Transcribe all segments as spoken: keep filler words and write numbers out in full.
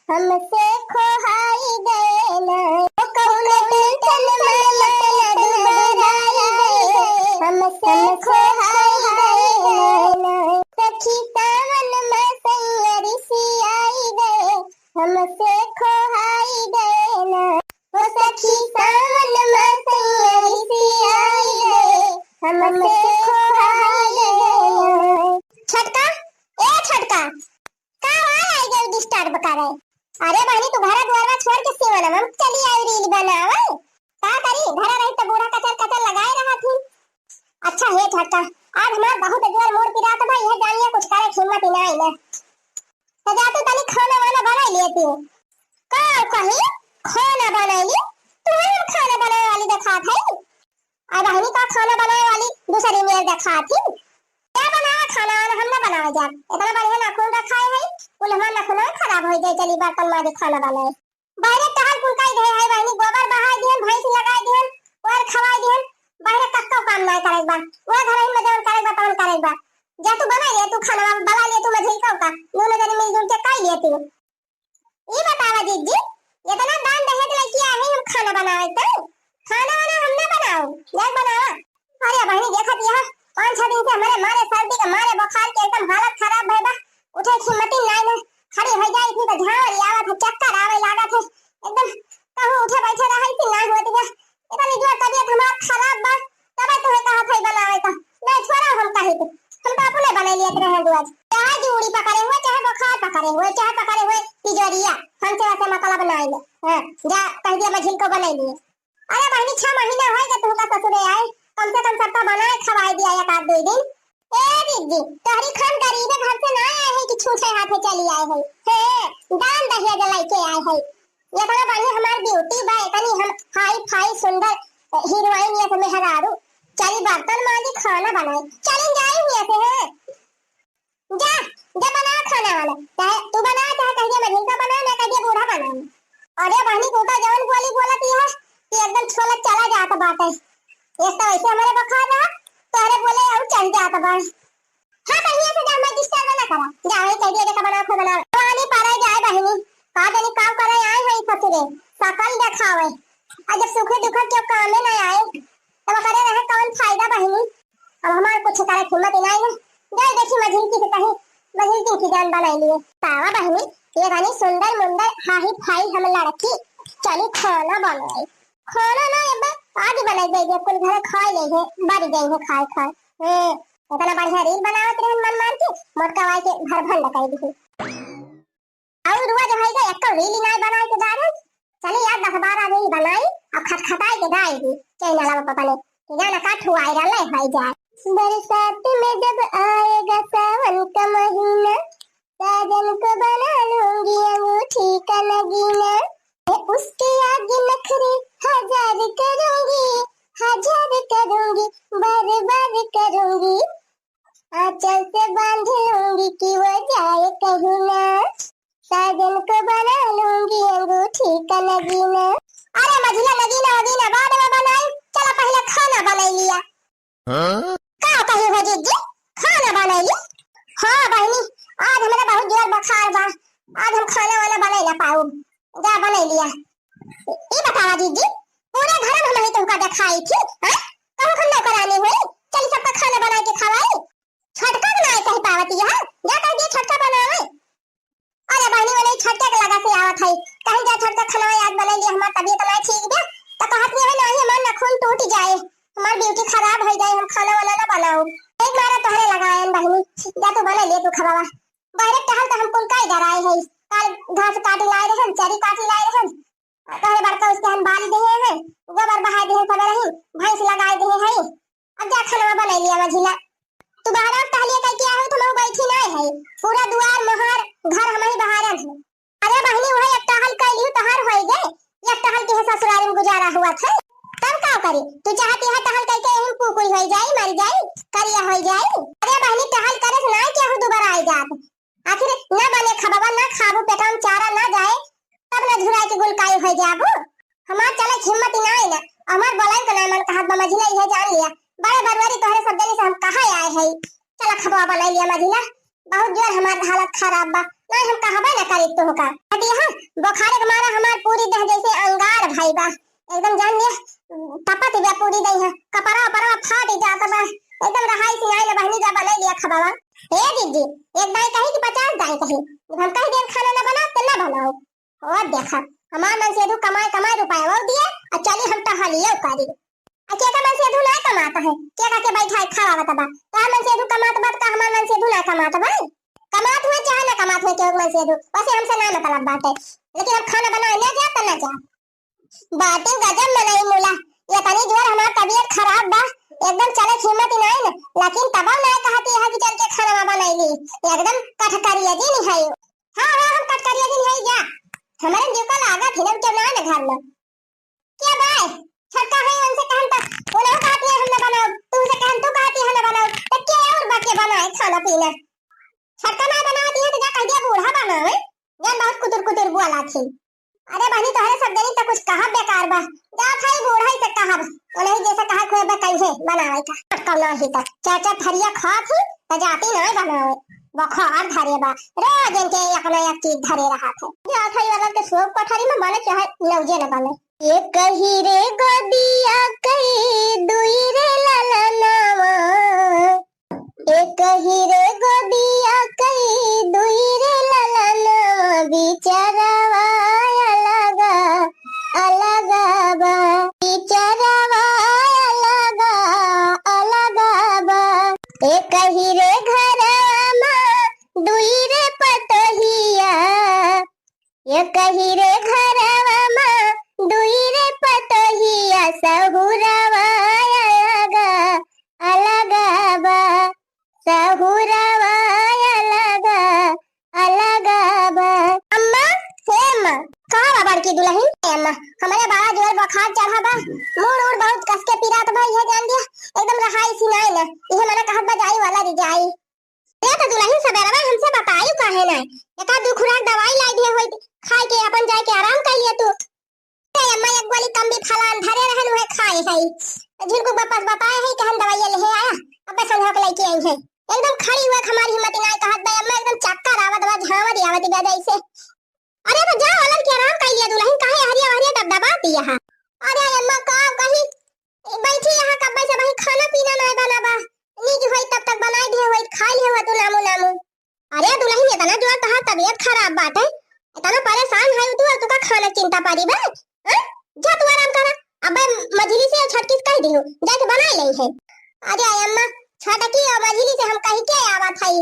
हमसे खोहाई गए ना, ओ कौन टेंशन में मत दुबराई गए, हमसे खोहाई गए ना। सखी सावन में सैया रिसियाई गए, हमसे खोहाई गए ना। ओ सखी सावन में सैया रिसियाई गए, हमसे खोहाई गए ना। छोटका, ए छोटका, का भाई आई गई disturb करे? अरे बहनी, तू घरा दुआरवा छोड़ के सीवन हम चली आई reel बनावे। का करी, घरा रही तो बूढ़ा कचर कचर लगाए रहा थी। अच्छा हे छोटका, आज हमार बहुत जोर मूड पिरात बा, यह जानिए कुछ करे हिम्मत ही ना आई ना। तो जा तू तनी खाना वाना बनाई लेती। का कही? खाना बनाई ली? तू हम खाना बनाए वाली देखात है? आ बहनी का खाना बनाए वाली दूसरी मेर देखात ही। क्या बनावा खाना वाना, हम ना बनावे जाब। इतना बढ़िया नाखून रखाए है, कुल हमार नाखून खराब हो जाए। चली बर्तन माजे खाना बनाए। बाहरे टहल कुल कई गए है बहनी, गोबर बहाए दिहन, भैंस लगाए दिहन, ओर खवाए दिहन। बाहरे कक्को काम ना करे बा, वो घर ही में जवन करे बा तवन करे बा। जा तू बनाई ले, तू खाना बना ले, तू मझिल का, नून जनी मिलजुल के कई ले तू। ई बतावा जिज्जी, इतना दान दहेज लेके आए हैं हम खाना बनावे तो? खाना वाना हम ना बनाओ, जा बनावा। अरे बहनी देखत यह पाँच छह दिन से हमारे मारे सर्दी के मारे बुखार के एकदम हालत खराब भई बा। उठे की हिम्मत ही नाई ना, खड़ी हो जाए इतनी तो झांवर आवत है, चक्कर आवे लागत है, एकदम कहूँ उठे बैठे रहे कि नाई होती है। इतनी जोर तबीयत हमार खराब बा, तब तुम्हें कहा था बनावे का। नहीं छोड़ा हम कहे तो, हम तो अपने बना लिए रहे हैं आज। चाहे जूड़ी पकड़े हुए, चाहे बुखार पकड़े हुए, चाहे पकड़े हुए तिजोरिया, हमसे वैसे मतलब नहीं ले। हाँ, जा कह दिया मझिल को बना लिए। अरे बहनी, छह महीना होए गए तुमका ससुरे आए, कम से कम सबका बनाए खवाए दिया एक आध दो दिन। ए दीदी, तोहरी खान गरीबे घर से ना आए हैं कि छूछे हाथे चली आए हैं। हे, दान दहेज लेके आए हैं। इतना बढ़िया हमार beauty बा, इतनी हम हाई फाई सुंदर हीरोइन ये सब मेहरारू। चली बर्तन मांजी, खाना बनाए, चली जाई हुए से है। जा, जा बनाओ खाना वाना, चाहे तू बनाओ, चाहे कह दिया मझिल का बनाओ, ना कह दिया बूढ़ा बनाओ। अरे बहनी, तू तो जवन बोली बोलत ही है कि एकदम छोला चला जात बाटे। एक तो वैसे हमारे बुखार रहा, तोहरे बोले और चल जात बा। हाँ, बढ़िया से जा, मैं disturb ना करा। जा, वही कह दिया, देखा, बनाओ, खुद बनाओ। पानी पड़े जाए, बहिनी। का जानी का करे आए हैं ससुरे, सकल देखावे। आ जब सुखे दुखे के कामे ना आए, तब करे रहे कौन फायदा, बहिनी? अब हमार कुछ करे हिम्मत ही नहीं है। जाए देखी मझिलकी से कहीं, मझिलकी की जान बनाई लिए। तावा बहिनी, ये रानी सुंदर मुंदर हाही फाई हम लड़की, चली खाना बनाई। खाना ना, अब आज बनाई दे दे, कुल घर खाए ले है, बड़ी गई है खाए खाए। हम्म, इतना बढ़िया reel बनावत रहन मन मान के, मोटका वाई के घर भंड कर दी। और रोज है जे एक्को reel नाय बनाए के डारे। चली यार, दस बारह reel बनाई और खटखटाए के डाल दी channel पर अपने। कि जाना का ठुआई रहले है जाए। बरसात में जब आएगा सावन का महीना, साजन को बना लूंगी अंगूठी का नगीना। मैं उसके आगे नखरे हजार करूंगी, हजार करूंगी, बार बार करूंगी। आंचल से बांध लूंगी कि वो जाए कहीं ना। साजन को बना लूंगी अंगूठी का नगीना। अरे मझिला, नगीना वगीना बाद में बनाई, चला पहले खाना बनाई लिया। हाँ? का कही हो जिज्जी, खाना बनाई ली? हाँ बहिनी, आज हमरा बहुत जोर बुखार बा, आज हम खाना वाना बनाई ना पाऊ। जा बनाई लिया। ई बतावा जिज्जी, पूरे घर में हम ही तुमका देखाई थी, हाँ? कहूँ हम नौकरानी हुई, चली सबका खाना बनाई के खवाई। छोटका बनाए कही पावती है, जा कह दिए छोटका बनावे। अरे बहिनी, वो नहीं छोटका के लगा से आवत है, कहीं जा छोटका खाना आज बनाई लिया, हमार तबीयत नहीं ठीक बा, तो कहत नहीं है, नहीं हमार नखून टूट जाए, हमार beauty खराब हो जाए, हम खाना वाना ना बनाऊ। एक बार तोहरे लगाए बहिनी, जा तू बनाई ले तू खबावा। बाहर टहल तो हम कुल का इधर आए हैं, काल घास काट लाए रहन, चरी काट लाए रहन, तोहरे बड़का उसके हम बाल देहे हैं, गोबर बहाए देहे सब रही, भैंस लगाए देहे हैं। अब जा खाना बनाई लिया मझिला। तू बाहर टहलिए कह के आए हो, तो हम बैठी नहीं है। पूरा दुआर मोहार घर हम ही बहारन है। अरे बहिनी, वही एक टहल कर लियो, तोहार होई गए। एक टहल के है ससुराल में गुजारा हुआ था। तब का करी? तू चाहती है टहल करके यहीं कुकुरी हो जाई, मर जाई, करिया हो जाई। अरे बहिनी, टहल करे से ना केहू दोबारा आई जात। आखिर ना बने खबावा, ना खाबू, पेटवा में चारा ना जाए, तब ना झुराए के गुलकाई हो जाबू। हमार चले के हिम्मत ही ना है ना, हमार बोलाई के ना मन कहत बा, मझिला इहे जान लिया। बड़े बरुआरी तोहरे सब जने से हम कहा आए है। चला खबावा बनाई लिया मझिला, बहुत जोर हमार हालत खराब बा, ना हम कहबे ना करी तुहका। हटिया हाँ, बुखारे के मारे हमार पूरी देह जैसे अंगार भई बा, एकदम जान ले तपत बा पूरी देह, कपड़ा उपड़ा फाट जात बा, एकदम रहाई सियाई न बहिनी जा बनाई लिया खबावा। ए दीदी, एक दाई कही कि पचास दाई कही, जब हम कही देन खाना ना बनाओ तो ना बनाओ। ओ देखा, हमार मनसेधू कमाए कमाए रुपया वो दिए, और चली हम टहलियो करी। आ केका मनसेधू ना कमात है, केका के बैठा है खावा बता बा, का मनसेधू कमात बा, का हमार मनसेधू ना कमात बा? कमात हुए चाहे ना कमात हुए, केहू मनसेधू, वैसे हमसे ना मतलब बाटे, लेकिन हम खाना बनाए ना जा तो ना जा। बाटे गजब मनई मुला, ये तनी जोर हमार तबीयत खराब बा, एकदम चले हिम्मत ही नहीं न, लेकिन तबो ना कहती है कि चल के खाना बनाई ली, एकदम कठकरिया जी नहीं है। हाँ, हाँ, हम कटकरिया दिन है जा। हमरे दिल को लागत हिनन के ना न घर में। के बाय? छोटका है उनसे कहन त, वो ना कहती है हम ना बनाओ। तू से कहन तू कहती है ना बनाओ। तो के और बा के बनाए खाना पीना? छोटका ना बनाती है तो जा कह दिया बूढ़ा बनावे। जान बहुत कुतुर कुतुर बोला थी। अरे बहनी तोहरे सब जनी त कुछ कहब बेकार बा। जा भाई बूढ़ा ही से कहब। वो नहीं जैसे कहा कोई बा कहीं बनावे का। कौन ही तक चार चार थरिया खात ही त जाती नहीं बनावे। बुखार धरे बा, रोज इनके एक न एक चीज धरे रहा थे। जो अथई वाला के सोप कोठरी में बने चाहे लौजे न बने। एक ही रे गोदिया कई दुई रे ललनवा, एक ही रे गोदिया कई दुई रे ललनवा, बिचरवा अलगा अलगा बा, बिचरवा अलगा अलगा बा। एक ही रे घरवा मा दुई रे पतोहिया, एक ही रे घरवा मा दुई रे पतोहिया, सहुरवा अलगा अलगा बा, सहुरवा अलगा अलगा बा। अम्मा, हे अम्मा, का बा बड़की दुलहिन? हे अम्मा, हमरे बड़ा जोर बुखार चढ़ा बा, मूड़ उड़ बहुत कस के पिरात बा, इहे जान दिया, एकदम रहाई सिनाई ना, इहे मना कहत बा जाई वाला रे जाई। ए तो दुलहिन सबेरवा हमसे बताई काहे ना? एका दू खुराक दवाई लाई दिए होई, खाए के अपन जाए के आराम कर लिया तू। ए अम्मा एक गोली कम भी फलान धरे रहन उहे खाए है। झिनकू वापस बताए है कि हम दवाई ले आया, अबे संझा के लेके आई है। एकदम खड़ी हुए हमारी हिम्मत ना कहत बा अम्मा एकदम चक्कर आवत बा झावरी आवत बा जैसे। अरे तो जा अलग के आराम कर लिया दुलहिन काहे हरिया हरिया दबदबा दिया है। अरे अम्मा का कही बैठी यहाँ कब्बे से वही खाना पीना नहीं बना बा। नीक होई तब तक बनाई दिए होई खाई लिहे होई तू नामू नामू। अरे दुलहिन इतना जोर तहार तबीयत खराब बाटे, इतना परेशान है तू और तुका खाना चिंता पड़ी बा? हैं? जा तू आराम करा। अबे मझिली से और छोटकी से कह दियो जाके बनाई ले है। अरे अम्मा छोटकी और मझिली से हम कही के आवत है,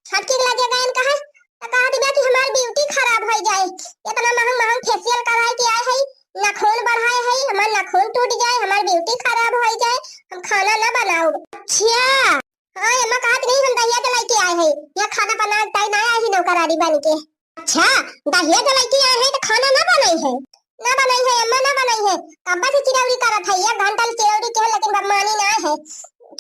छोटकी के लगे गए कहे तो कहत बा कि हमार ब्यूटी खराब हो जाए, इतना महंग महंग फेशियल कराए के आए है, नाखून बढ़ाए है, हमार नाखून टूट जाए, हमार ब्यूटी खराब हो जाए, हम खाना ना बनाओ। अच्छा। हाँ अम्मा कहत नहीं हम दहिया के लेके आए है, या खाना बनाए ताई ना आई नौकरानी बन के। अच्छा, दहिया के लेके आए है तो खाना ना बनाई है? ना बनाई है अम्मा ना बनाई है, कब्बा से चिरौरी करत है, एक घंटा से चिरौरी के लेकिन बब मानी ना है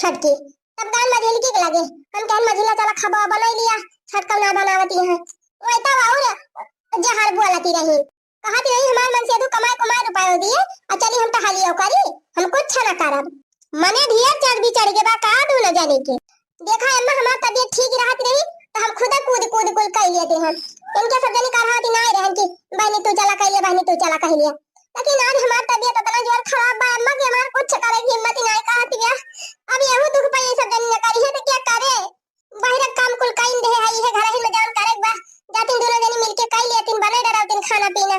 छोटकी। तब गान मझिलकी के लगे, हम कहन मझिला चला खबा बनाई लिया, छोटका ना बनावती है। वही तब और जहर बोलती रही, कहती रही हमार मनसेधू कमाए कमाए रुपयो दिए, आ चली हम टहलियो करी, हम कुछ ना करब। मने ढेर चर्बी चढ़ गए बा का दूनो जने के। देखा अम्मा हमार तबीयत ठीक रहत रही तो हम खुद कूद कूद कुल कर लेते हैं। इनके सब जने करहाती ना रहन कि बहनी तू चला कर लिया, बहनी तू चला कर लिया। लेकिन आज हमार तबीयत इतना जोर खराब बा अम्मा कि हमार कुछ करे की हिम्मत ही ना कहती है। अब यहू दुख पे ये सब जने न करी है तो क्या करे? बाहर काम कुल काइन दे है, इहे घर ही में जान करे बा। जातिन दोनों जनी मिलके काई लेतिन, बने डरावतिन खाना पीना।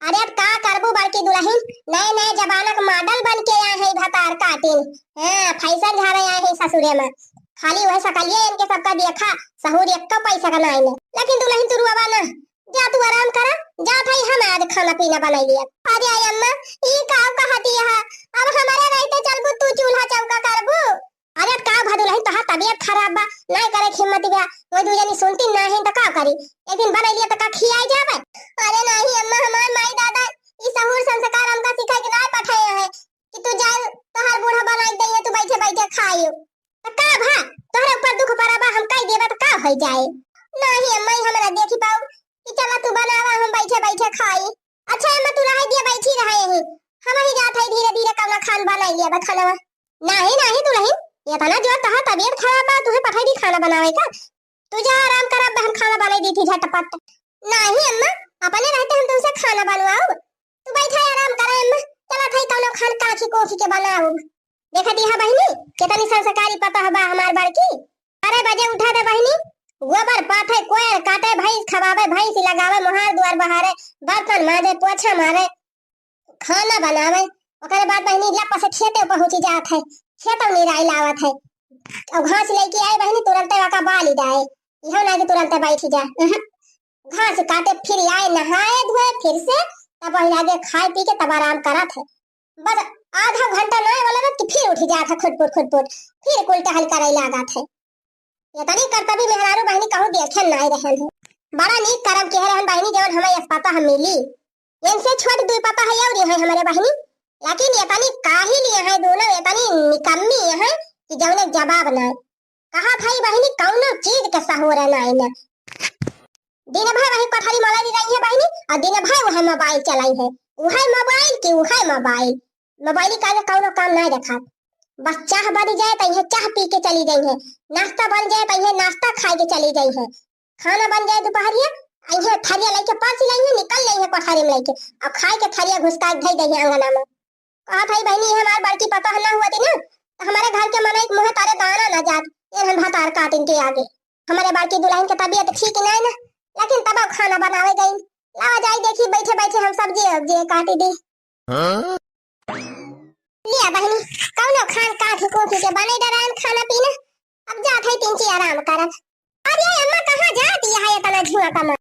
अरे अब का करबू बड़की दुलहिन, नए नए जमाना के मॉडल बन के आए हैं भतार काटिन। हाँ, फैशन झाड़े आए हैं ससुरे में। खाली वह सकलिए इनके सबका देखा, सहूर एक्को पैसा का नाई ने। लेकिन दुलहिन तू रुआवा ना, जा तू आराम करा, जा भाई हम आज खाना पीना बनाई लिया। अरे आई अम्मा, ई का कहती है, अब हमारे रहते चलबू तू चूल्हा चौका करबू? अरे का भा दुलहिन तोहार तबीयत खराब बा, नाई करे के हिम्मत बा, वो दू जनी सुनती नाहीं तो का करी? एक दिन बनाई लिया तो का खियाई जावे? अरे नाहीं अम्मा, हमार माई दादा ई सहूर संस्कार हमका सिखाई के नाई पठाए हैं कि तू जाए तोहार बूढ़ा बनाई दे तू बैठे बैठे खाइयो। तो का भा तोहरे ऊपर दुख पड़ा बा, हम कई देबे तो का होई जाए? नाहीं अम्मा, ई हमरा देखी पाऊ कि चला तू बनावा, हम बैठे बैठे खाई। अच्छा अम्मा, तू रहे दिया, बैठी रहे यहीं, हम ही जात है धीरे धीरे कौना खान बनाई लिया बा खानवा। नाहीं नाहीं दुलहिन, इतना जोर तहार तबीयत खराब बा, तुहे पठाई दी खाना बनावे का? तू जा आराम कर, अब हम खाना बनाई दी थी झटपट। नाहीं अम्मा, अपने रहते हम तुम बनवाउब। तू बैठा आराम करे अम्मा, चलत है कौनो खान काखी कोखी के बनाउब। देखत हया बहिनी, केतनी संस्कारी पतोह बा हमार बड़की। अरे बजे उठत है बहिनी, गोबर पाथे, कोयर काटे, भैंस खवावे, भैंस लगावे, मोहार दुआर बहारे, बर्तन माजे, पोछा मारे, खाना बनावे। ओकरे बाद बहिनी लप से खेते पहुँची जात है, खेतौ निराई लावत है। और घास लेके आई बहिनी, तुरंते ओका बाली जाए, इहो ना कि तुरंते बैठी जा। उहुं। घास काटे, फिर आए नहाए धोए फिर से, तब वही आगे खाए पी के तब आराम करत है। बस आधा घंटा ना वाला ना कि फिर उठी जात है खुटपुट खुटपुट, फिर कुल टहल करे लागत है। एतनी करतबी मेहरारू बहिनी कहूँ देखे नाई रहन है। बड़ा नीक करम किहे रहन बहिनी, जवन हमें यस पतोह मिली। इनसे छोट दुई पतोह है और है हमरे बहिनी, लेकिन एतनी काहिल है दोनों, एतनी निकम्मी है कि जवने जवाब नाई। कहा भाई बहिनी कौनो चीज के सहूर नाई ना। दिन भर वही कोठरी में लगी रही है बहिनी, और दिन भर वह मोबाइल चलाई है, वह मोबाइल की वह मोबाइल। मोबाइल का आगे कौनो काम ना रखा। बस चाह बन जाए तो यह चाह पी के चली जाई है, नाश्ता बन जाए तो यह नाश्ता खाए के चली जाई है, खाना बन जाए दोपहरिया, यह थरिया लेके पास ही लाई है, निकल जाई है कोठरी में लेके, और खाए के थरिया घुसका के धई दई है आंगना में। कहा भाई बहिनी, ये हमार बड़की पतोह ना हुआ थी ना, तो हमारे घर के मनई के मुँह तारे दाना ना जात, ये हम भतार काटिन के आगे। हमारे बड़की दुल्हन के तबीयत ठीक नहीं ना, लेकिन तब खाना बनावे गई। लावा जाई देखी, बैठे बैठे हम सब्जी उब्जी काटी दी। हाँ? लिया बहिनी, कौनो खान काखी कोखी के बने डरान खाना पीना, अब जात है तिनची आराम करब। अरे अम्मा, कहाँ जाती है इतना झुआ कमा?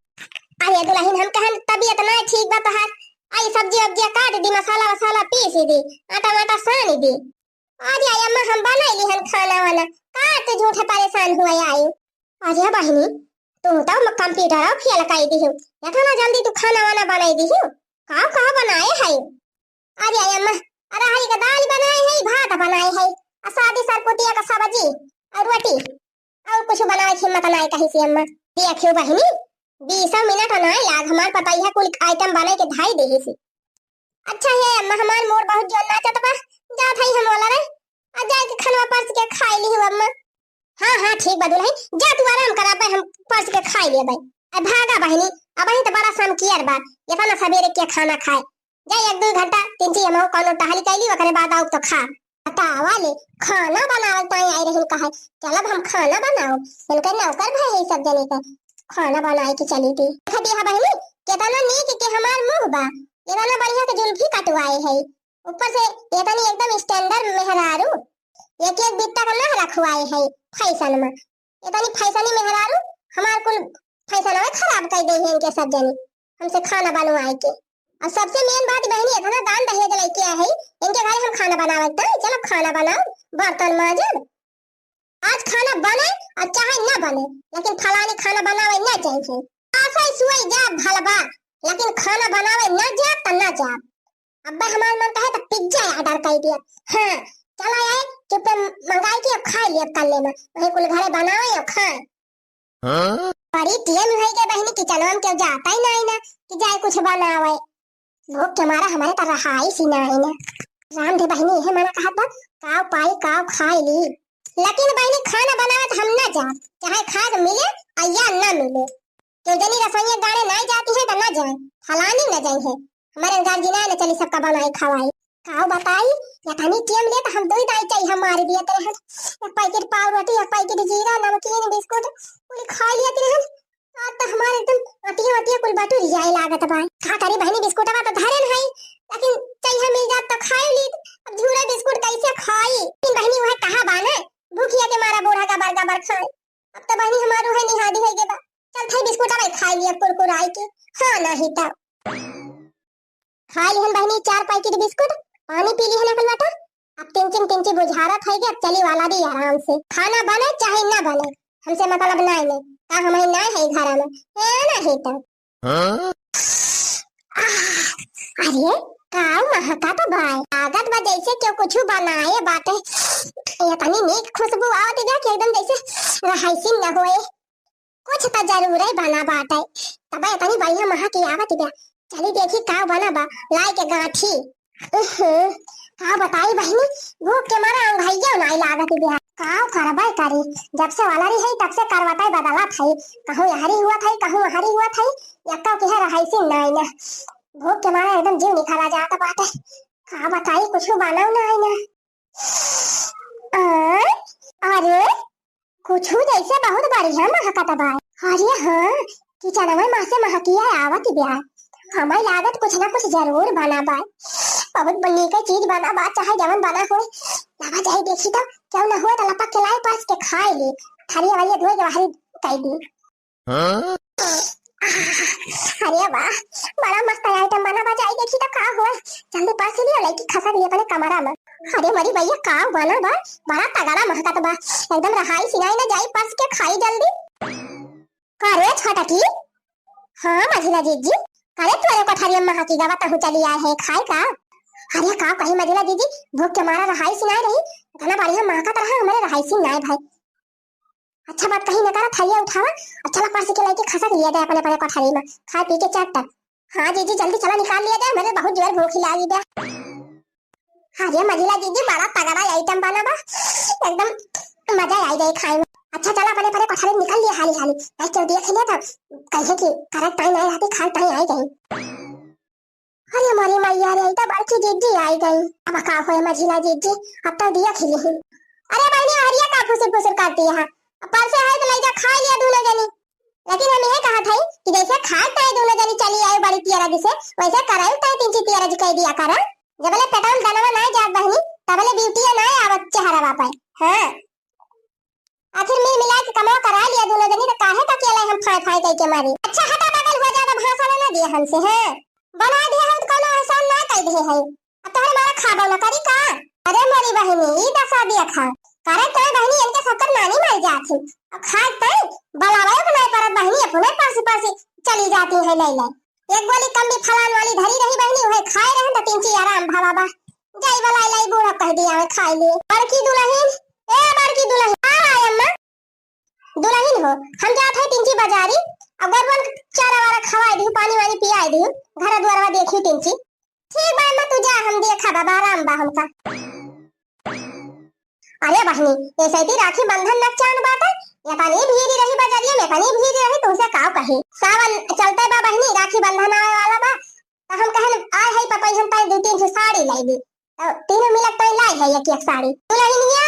अरे दुल्हन, हम कहन तबीयत ना ठीक बा तोहार, आई सब्जी उब्जी काट दी, मसाला वसाला पीस दी, आटा वाटा सान दी। अरे अम्मा, हम बनाई लिहन खाना वाना, का तू झूठे परेशान हुआ आई? अरे बहिनी, तू तो म-, कंप्यूटर फेल कर दी हो, इतना जल्दी तू खाना वाना बनाई दी हो, का का बनाए है? अरे अम्मा, अरहरी का दाल बनाए है, भात बनाए है, आ सादी सरपुतिया का सब्जी और रोटी, और कुछ बनाए के हिम्मत नाई कही सी अम्मा। देखियो बहिनी, बीसों मिनट नाई लाग, हमार पतोहिया कुल आइटम बनाए के धाई देही सी। अच्छा है अम्मा, हमार मोर बहुत जोर नाचत बा, जात हई हम वाला रे, आ जाए के खनवा परस के खाई ली अम्मा। हाँ हाँ ठीक बा दुल्हन, जा तू आराम करा, अबे हम परस के खाई लेबे। अब भागा बहिनी, अबहीं तो बड़ा सम कियर बा, इतना सवेरे के खाना खाए। जा एक दो घंटा तिनची हमहू कौनो टहली कैली, ओकरे बाद आउब तो खा। बतावा ले, खाना बनावल ताई आई रही कहे, चलब हम खाना बनाओ, इनके नौकर भय है सब जने के। खाना बनाए के चली थी। देखा बहिनी, केतना नीक के हमार मुँह बा, केतना बढ़िया के जुल्फी कटवाए है, ऊपर से एतनी एकदम स्टैंडर्ड मेहरारू, एक एक बित्ता का ना रखवाए है फैशन में। एतनी फैशनी मेहरारू हमार कुल फैशनवे खराब कर दे है इनके सब जनी, हमसे खाना बनवाए के। और सबसे मेन बात बहिनी, इतना दान दहेज लेके आए है, इनके घरे हम खाना बनावे तो चलो खाना बनाओ, बर्तन मांजब। आज खाना बने और चाहे ना बने, लेकिन फलानी खाना बनावे ना चाहिए। आफे सुई जा भलबा, लेकिन खाना बनावे ना जा त ना जा। अब्बा हमार मन कहे त पिज्जा ऑर्डर कर दिया। हाँ, चला आए, चुपे मंगाई के अब खाए लिए, अब कर लेना। वही कुल घरे बनाए और खाए। हाँ? बड़ी टेम होई गए बहिनी, किचनवा में केहू जाता ही नहीं ना कि जाए कुछ बनावे। भूख के मारा हमारे तो रहाई सी ना है ना। राम दे बहिनी, यह मना कहत बा, काव पाई काव खाए ली। लेकिन बहिनी, खाना बनावे तो हम ना जा, चाहे खाद मिले आ या ना मिले। केहू जनी रसोइया गाड़े ना जाती है तो ना जाए, फलानी ना जाए है। हमारे गार्जियन ना चली सबका बनाई खवाई। काव बताई, या तनी टेम ले तो हम दो ही दाई चाहिए, हम मार दिए तेरे हैं। एक पैकेट पाव रोटी, एक पैकेट जीरा, नमकीन, बिस्कुट, पूरी खा लिए तेरे हैं। आज तो हमारे एकदम अटिया वटिया कुल बटुर जाए लागत बा। का करी बहिनी, बिस्कुटवा तो धरे न हई, लेकिन चइहा मिल जात तो खाए ली। अब झूरा बिस्कुट कैसे खाई? लेकिन बहिनी वह कहा बा ना, भूखिया के मारा बूढ़ा गबर गबर खाए। अब तो बहिनी हमार उहे निहादी है के बा। चल थे बिस्कुटवा खाए ली अब कुरकुराई के। हाँ नहीं तो। खाए लिहन बहिनी चार पैकेट बिस्कुट, पानी पी लिहन अपन बेटा। अब तिनचिन तिनची बुझारत है कि अब चली वाला दी आराम से। खाना बने चाहे ना बने, हमसे मतलब नाई ने। का हमारी नाई है घर में? है ना ही तो। हाँ? आह, अरे, काऊ महका तो भाई। लागत बा जैसे केहू कुछ बनाए बाटे। ये तनी नीक खुशबू आवत बा कि एकदम जैसे रहाइसिन न होए। कुछ तो जरूरे बना बाटे, तबे इतनी बढ़िया महक आवत बा। चली देखी का बना बा, लाई के गांठी। उहुं, का बताई बहिनी, भूख के मारा अंगैया नाई लागत बा। का करबे करी, जब से वाला रही है तब से करवटे बदलत है, कहूँ यहरी हुआ था, कहूँ वहरी हुआ था, यक्का के है रहाइसी नाई ना। भूख के मारे एकदम जीव निकाला जात बाटे। का बताई, कुछ बनाऊ ना आई ना। आ, अरे, कुछ जैसे बहुत बढ़िया महकत बा। अरे हाँ, किचनवा मा से महकिया आवत बा। हमें लागत कुछ ना कुछ जरूर बना बा। बहुत नीक चीज बना बा, चाहे जवन बना होए। लावा जाई देखी तो, केहू ना होए तो लपक के लाई परस के खाई ली। थरिया वरिया धोए के बाहरी कई दी। हाँ? अरे वाह, बड़ा मस्त item बना बा, जाई देखी तो का हुआ। जल्दी परस लियो, लइकी खसक ली अपने कमरा मा। अरे मरी भैया, का बना बा, बड़ा तगड़ा महकत बा। एकदम रहाई सिंगाई ना जाई, परस के खाई जल्दी। का रे छोटकी? हाँ मझिला जीजी, का रे तोरे कोठरिया मा महकी गवा तहु चली आए है खाए का? अरे का कही मझिला जीजी, भूख के मारा रहाई सिंगाई रही, इतना बढ़िया महकत रहा, हमारे रहाई सिंगाई भाई। अच्छा बात कही न करा, थरिया उठावा, अच्छा ला परस के लइके खसक लिया जाए अपने अपने कोठरी मा, खाए पी के चट। हाँ जीजी, जल्दी चला निकाल लिया जाए, मेरे बहुत जोर भूख लागी बा। हाँ रे मझिला जीजी, बड़ा तगड़ा item बना बा, एकदम मजा आई जाए खाए मा। अच्छा चला अपने अपने कोठरी निकल लिया हाली हाली, नहीं केहू देख ले तो कहे कि करत टाइम आई रहती, खाए टाइम आई गई। अरे मोरी मैया रे, ई तो बड़की जीजी आई गई। अब का होए मझिला जीजी, अब तो दिया खिली ही। अरे बहनी, हरिया का फुसुर फुसुर करती है? अब परसे है तो ले जा, खाई लिया दोनों जनी। लेकिन हम ये कहत हई कि जैसे खाए ताए दोनों जनी चली आए बड़ी तियारा जी से, वैसे कराई ताए तीन ची तियारा जी कह दिया करा। जबले पेटवा मा दनवा ना जात बहनी, तबले ब्यूटिया ना आवत चेहरा पे। हाँ। आखिर मिल मिला के कमवा करा लिया दोनों जनी, तो काहे का अकेला हम फाय फाय कह के मारी? अच्छा हटा, बगल हो ज्यादा भाषण ना दिया हमसे, हैं? बना दिया हम तो कौनो एहसान ना कह दिए है। अब तोहरे मारा खाबो ना करी का? अरे मोरी बहनी, ई दसा दिया खा। करे तो बहनी इनके सबकर नानी मर जात ही। अब खाए तई बलावे को नहीं परत बहनी, अपने पासी पासी चली जाती है ले ले। एक गोली कम भी फलान वाली धरी रही बहनी, वही खाए रहन तो तीन ची आराम भावा बा। जाई वाला लाई बूढ़ा कह दिया है, खाई ले। बड़की दुलहिन, ए बड़की दुलहिन, आ आए अम्मा। दुलहिन हो, हम जात है तीन ची बाजारी, अब गरुवन चारा वारा खवाई दिहु, पानी वानी पियाई दिहु, घर दुआरवा देखियो तीन ची। ठीक बा अम्मा, तू जा, हम देखा बाबा, आराम बा हमका। अरे बहनी, ऐसे ती राखी बंधन न चान बाटे, इतनी भीड़ रही बाजारिया मा, इतनी भीड़ रही, तुमसे काव कही। सावन चलते बा बहनी, राखी बंधन आवे वाला बा, तो हम कहन आए है पतई हम ताई दो तीन ठो साड़ी लाई दी, तो तीनों मिलक ताई लाई है एक एक साड़ी। दुलहिनिया,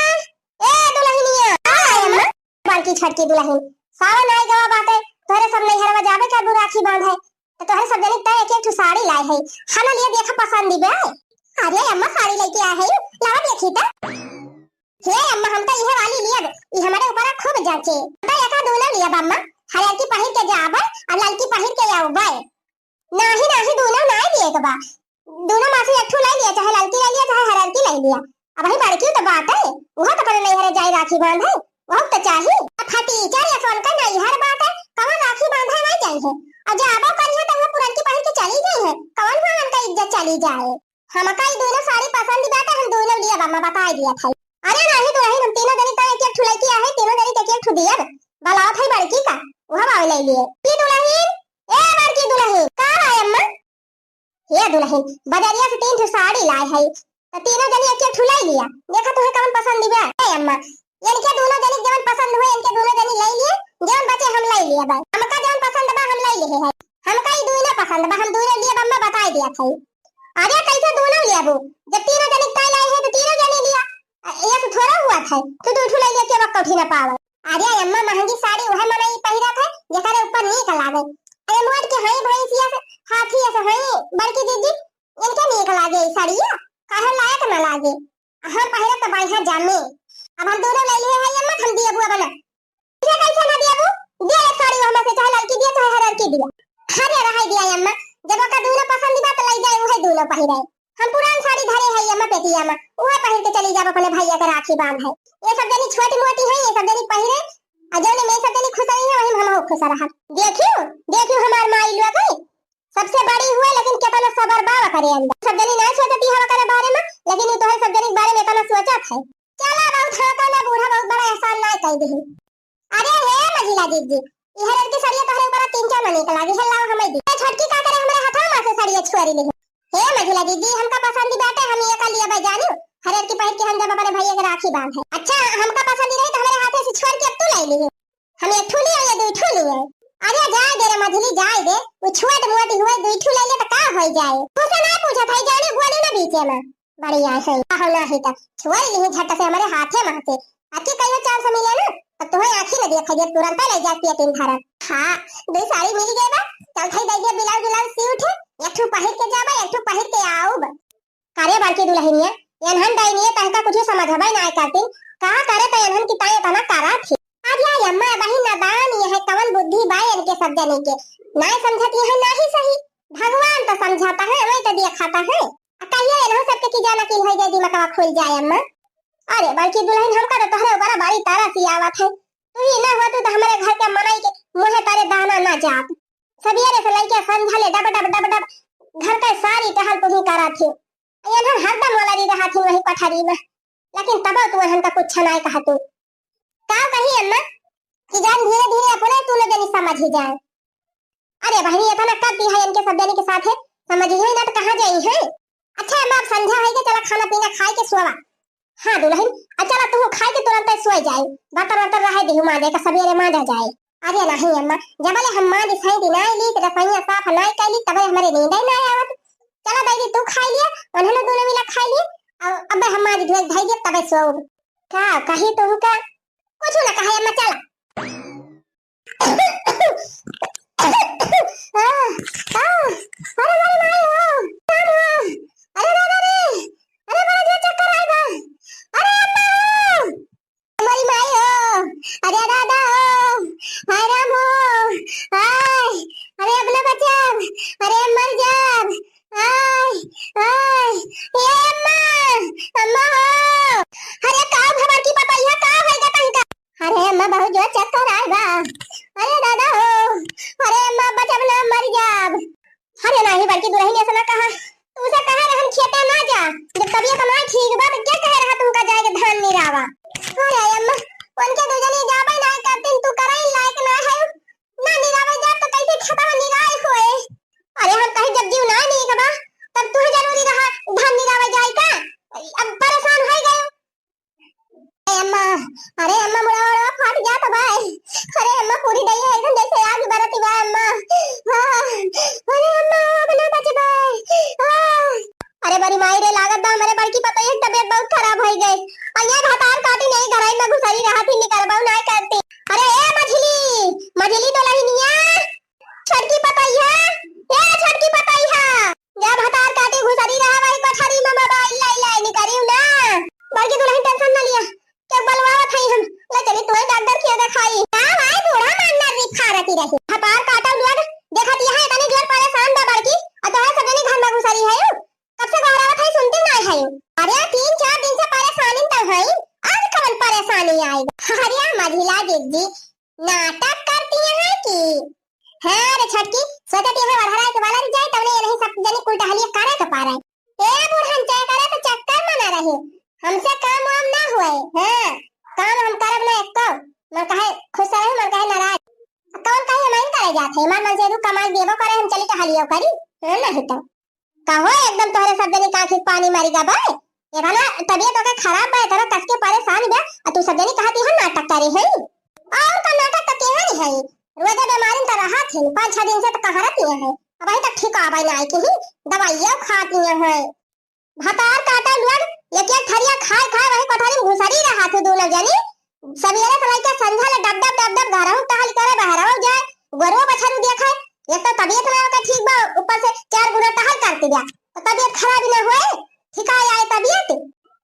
ए दुलहिनिया, आ अम्मा। बड़की छोटकी दुलहिन, सावन आई गवा बाटे, तोहरे सब नैहरवा जाबे करबू राखी बांधे, तो तोहरे सब जनी ताई एक एक ठो साड़ी लाई है, हना लिए देखा पसंद दिबे। अरे अम्मा, साड़ी लेके आ है, लावा देखी तो। हे अम्मा, हम तो इहे वाली लियब, ई हमारे ऊपर खूब जचे। हम तो एका दोनों लियब अम्मा, हरियर की पहिर के जाबे और ललकी पहिर के आउबे। नाही, नाही, दोनों नाही लिए के बा। दोनों मा से एक ठो ले लिया, चाहे ललकी ले लिया, चाहे हरियर की ले लिया। अब वही बड़की तो बात है, वो तो अपने नैहरे जाई राखी बांधे, वो तो चाही। अब फटीचर या सोन का नैहर बात है, कौन राखी बांधे नहीं जाई है। और जाबो करी है तो वो पुरनकी पहिर के चली जाई है, कौन हुआ उनका इज्जत चली जाए। हमका ई दोनों साड़ी पसंद बाटे, हम दोनों लियब अम्मा, बताई दिया था। अरे नाही दुलहिन, हम तीनों जनी ताई एक एक ठो लइके आहे, तीनों जनी के एक एक ठो दियब। बलावत है बड़की का, वह बावे ले लिए। की दुलहिन, ए बड़की दुलहिन, का बा अम्मा? हे दुलहिन, बजरिया से तीन ठो साड़ी लाए है, तो तीनों जनी एक एक ठो ले लिया। देखा तुहे कौन पसंद बा? ए अम्मा, इनके दोनों जनी जवन पसंद हुए, इनके दोनों जनी ले लिए, जवन बचे हम ले लिए बा। हमका जवन पसंद बा हम ले लिए है। हमका ई दोनों पसंद बा, हम दोनों लिए बा, अम्मा बताई दिया था। अरे कैसे दोनों लेबू? जब तीनों जनी ताई लाई है तो तीनों जनी लिया। अ, ये तो थोड़ा हुआ था, तू दो ठो ले लिया, के बा कौठी ना पावे। अरे अम्मा, महंगी साड़ी वह मनई पहिरा था जेकरे ऊपर नीक लागे। अरे मोट के हई भैंसिया से, हाथी से हई बड़की दीदी, इनके नीक लागे ई साड़िया, काहे लायक ना लागे। हम पहिरब त बढ़िया जामे। अब हम दोनों ले लिए है अम्मा, हम दिए बुआ बना। ये कैसे ना दिया बू? दिया एक साड़ी हमें से, चाहे लड़की दिया, चाहे हरियर की दिया। अरे रहाई दिया अम्मा, जब ओका दोनों पसंद बा त ले जाए, उहे दोनों पहिरे। हम पुरान साड़ी धरे है अम्मा पेटिया में, उहे पहिर के चली जाब अपने भैया के राखी बांधे। ये सब जनी छोटी मोटी है, ये सब जनी पहिरे, आ जौने में सब जनी खुश रही है, वही में हमहू खुश रहब। देखियो, देखियो हमार माई लोग है, सबसे बड़ी हुए लेकिन केतना सबर बा ओकरे अंदर। सब जनी ना सोचती है ओकरे बारे में, लेकिन उ तोहरे सब जनी के बारे में इतना सोचत है। चला बहुत हाथा ना बूढ़ा बहुत बड़ा एहसान ना कई दे। अरे हे मझिला दीदी, ई हरियर की सड़िया तोहरे ऊपर तीन चार मनी के लागी है, लाओ हमें दी। ए छोटकी का करे हमरे हाथवा में से सड़िया छुआरी ले। हे मझिला दीदी, हमका पसंद बाटे, हम ये का लिया बा जानू। हरियर की पहिर के हम जब अपने भैया के राखी बांधे। अच्छा, हमका पसंद रही तो हमरे हाथे से छुआर के अब तू ले ली। हम एक ठू लिए या दो ठू लिए? अरे जाए दे रे मझली, जाए दे। वो छोट मोट हुए, दो ठू ले ले तो का हो? जाए। तुसे ना पूछत है, जाने बोली ना बीचे में। बढ़िया है, कहो ना ही त छोड़ ली झट से हमरे हाथे में से। अति कहियो चांस मिले ना, तो तुम्हें आँखी न देखे दे, तुरंत ले जाती है तीन धरन। हाँ, दो साड़ी मिल गए बा, चल भाई दे दे, ब्लाउज, ब्लाउज सी उठे, एक ठो पहिर के जाबा, एक ठो पहिर के आउब। करे बड़की दुल्हनिया, एनहन डाइनिया तहका कुछ समझबे ना करती, का करे त एनहन की ताई इतना करा थी। अरे अम्मा, बहिन नादान ये है, कवन बुद्धि बा इनके सब जने के, ना समझत ये है, ना ही सही, भगवान तो समझाता है, वही तो दिखाता है। आ कहिए एनहु सबके की जाना की है, जे दिमागवा खुल जाए अम्मा। अरे बड़की दुल्हन, हमका तो तोहरे ऊपर बड़ी तरस ही आवत है। तू ही ना होतू तो हमरे घर के मनई के मुँहे तारे दाना ना जात। सबियरे से लइके संझा ले डब डब डब डब घर का सारी टहल तू ही करा थी। एनहन हरदम वाला री रहा थी वही कोठरी में, लेकिन तब तू एनहन का कुछ ना कहा तू। का कही अम्मा कि जान धीरे धीरे अपने तू लोग जनी समझ ही जाए। अरे बहनी, इतना कर दी है इनके सब जने के साथ है, समझ ही ना तो कहाँ जाई है। अच्छा अम्मा, अब संझा है के चला खाना पीना खाए के सोवा। हाँ दुल्हन, अब चला तू खाए के तुरंत सोए जाए, बर्तन वर्तन रहे देहु मांजे का, सवेरे मांजा जाए। अरे नहीं अम्मा, जबले हम मांज सही दिन आई ली, रसोईया साफ नहीं कैली, तबे हमरे नींद ही नहीं आवत। चला दीदी तू खाई लिया, उन्होंने दोनों मिला खाई लिया, अब, अब हम मांज धोए धाई दिया तबे सोऊब। का कही तुमका? कुछ ना कहे अम्मा, चला। आ, आ, अरे मोरी माई हो, राम हो, अरे दादा रे, अरे बड़ा जोर चक्कर आए बा, अरे अम्मा हो, मोरी माई हो, अरे दादा हो, हाय राम हो, हाय, अरे अपना बचाव, अरे मर जाव, हाय, हाय, ए अम्मा, अम्मा हो, अरे का भवर की पतैया का होइगा तनका? अरे अम्मा, बहुत जोर चक्कर आए बा। अरे दादा हो, अरे अम्मा, बचब ना, मर जाब। अरे नाही बड़की दुल्हन, ऐसा ना कहा। तुमसे कहे रहन खेते ना जा, जब तबीयत ना ठीक बा तो क्या कहे रहा तुमका जाए के धान निरावा? अरे अम्मा, उनके दू जने जाबे ना करतीन, तू करे लायक ना है, ना निरावे जा तो कैसे खेतवा निराई होए? अरे हम कहे जब जीव ना नीक बा, तब तू जरूरी रहा धान निरावे जाए का? अब परेशान हो गए। ए अम्मा, अरे अम्मा, मुड़ा उड़ा फाट जात बा। अरे अम्मा, पूरी दहिया एकदम जैसे आग बरत बा अम्मा। हाँ, अरे अम्मा, अब ना बचबे। हाँ। अरे बड़ी माई रे, लागत बा हमरे बड़की पतोहिया के तबीयत बहुत खराब हो गई। आ ये भतार काटी नहीं, घराई में घुसरी रहा थी, निकलबो ना करती। अरे ए मझली, मझली दुल्हनिया, छोटकी पतोहिया, ए छोटकी पतोहिया। जा भतार काटी घुसरी रहा वही कोठरी में मोबाइल लाई लाई निकरियो ना। बड़की दुल्हन टेंशन ना लिया, के बलवावत हई हम, ले चली तोहे डॉक्टर के देखाई। का भाई बूढ़ा मारना री फारती रही। भतार काटल लोग देखत यहाँ इतनी जोर परेशान बा बड़की, और तोहे सब जनी घर में घुसरी है। कब से गोहरावत हई सुनती ना है। अरे तीन चार दिन से परेशानी तो है, आज कवन परेशानी आई? अरे मझिला दीदी, नाटक करती हैं कि? हाँ रे छोटकी, सोचत यहाँ वरहरा के वाला री जाए, तवने ये नहीं सब जनी कुल टहलिया करे के पारे। ए बुढ़न चाहे करे तो चक्कर में ना रहे, हमसे काम वाम ना हुए। हाँ, काम हम करब ना एको, मन कहे खुश रहे, मन कहे नाराज। कौन कहे हम करे जात है, हमार मन से रू कमाई देबो करे, हम चली टहलियो करी। हाँ, नहीं तो। कहो एकदम तोहरे सब जनी का आँखी पानी मारी गा बे। इतना तबीयत ओके खराब बा, इतना कस के परेशान बा, आ तू सब जनी कहत यहाँ नाटक करे है। और का नाटक तो केहे नहीं है, रोजे बीमारी में तो रहत है, पाँच छह दिन से तो कहरत ही है, अब अभी तक ठीक आवे ना आई कहीं, दवाइयाँ खात ही है। भतार काटा लोग एक एक थरिया खाए खाए वही कोठरी में घुसरी रहा थू दोनों जनी। सवेरे से लेके संझा ले डब डब डब डब घरहू टहल करे, बहरहू जाए, गोरुआ बछरू देखे। एक तो तबीयत ना ओकर ठीक बा, ऊपर से चार गुना टहल करती बा, तो तबीयत खराब ही ना होए, ठिकाए आए तबीयत।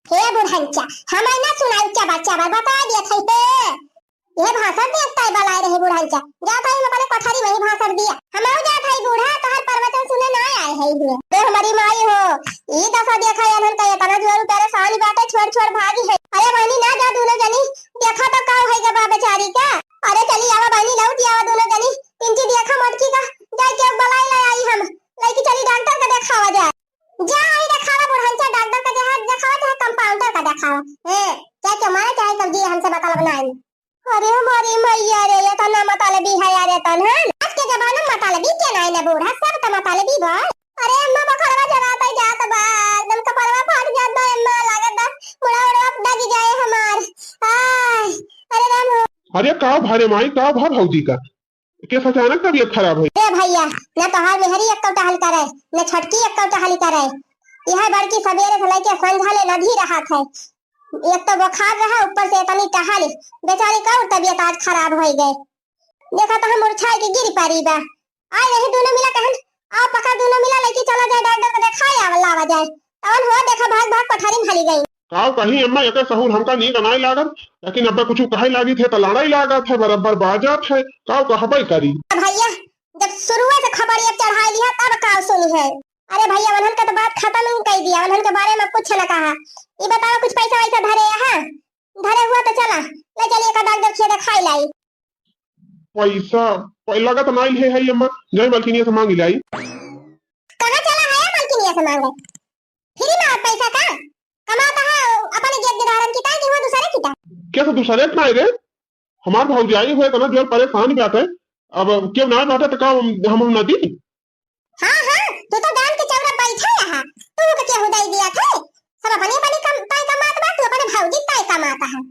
हे बुढ़ंचा, हमें ना सुनाई, चबा चबा बता दिया था। हे, ये भाषण में एकता बलाए रहे बुढ़ंचा, जा था इन अपने कोठरी में ही भाषण दिया। हम जात है बूढ़ा, तोहर प्रवचन सुने ना आए है इधर। अरे हमारी माई हो, ई दशा देखा यार, इनका इतना जोर परेशान बाटे, छोड़ छोड़ भागी है। अरे बहनी ना जा दोनों जनी, देखा तो का होइगा बा बेचारी का। अरे चली आवा बहनी, लौट आवा दोनों जनी। पिंकी देखा मोटकी का, जाए के बलाई ले आई हम। लइकी चली डॉक्टर का देखावा जाए। जा आई देखावा बुढ़ंचा, डॉक्टर का देखावा, देखावा चाहे कंपाउंडर का देखावा। हैं, चाहे क्यों मारे चाहे कब जी, हमसे मतलब ना आई। अरे हमारी मैया रे, ये तो ना मतलबी है यार, ये तो ना। आज के जमाना में मतलबी के ना है ना बूढ़ा, सब तो मतलबी बा। अरे अम्मा, बखरवा जरात है जात बा, एकदम कपड़वा फाट जात बा अम्मा, लागत बा मुड़ा उड़ा दग जाए हमार। आय, अरे राम हो। अरे का भा रे माई, का भा भौजी का? कैसे अचानक तबीयत खराब है? ए भैया, न तोहार मेहरी एक्को टहल करे, न छोटकी एक्को टहल करे। यह बड़की सबेरे से लेके संझा ले नदी रहत है। एक तो बुखार रहा, ऊपर से इतनी टहल, बेचारी का और तबीयत आज खराब होइ गए। देखा तो हम मुरझाए के गिर पड़ी बा। आ यही दोनों मिला कहन, आओ पका दोनों मिला लेके चला जाए डॉक्टर को देखाए आवा लावा जाए। तवन हो देखा भाग भाग कोठरी में हली गई। काव कही अम्मा, एकर सहूर हमका नीक नाई लागत, लेकिन अब्बा कुछ कहे लागी थे तो लड़ाई लागत है, बराबर बाजत है, काव कहबे करी। भैया, जब शुरुए से खबरिया चढ़ाई लिया तब काव सुनी है। अरे भैया, उन्हन का तो बात खत्म ही कर दिया, उन्हन के बारे में कुछ न कहा। ये बताओ, कुछ पैसा वैसा धरे यहाँ? धरे हुआ तो चला, ले चलिए का डॉक्टर खिया दिखाई लाई। पैसा, पै-, लगत नाई है, है अम्मा, जाई मलकिनिया से मांग लाई। कहाँ चला है मलकिनिया से मांगे? फ्री में आवत पैसा का? कमाता है अपने जेब के धारन की, काहे कि हुआ दूसरे की का? कैसे दूसरे के नाई रे? हमार भौजाई हुए इतना जोर परेशान बाटे, अब क्यों ना बाटे तो का हम, हम न दी? हाँ, हाँ, तू तो गान के चौरा बैठे रहा, तू के केहू दे दिया थे, सब अपने अपने कम, ताई कमात बा, तू अपने भौजी ताई कमात है।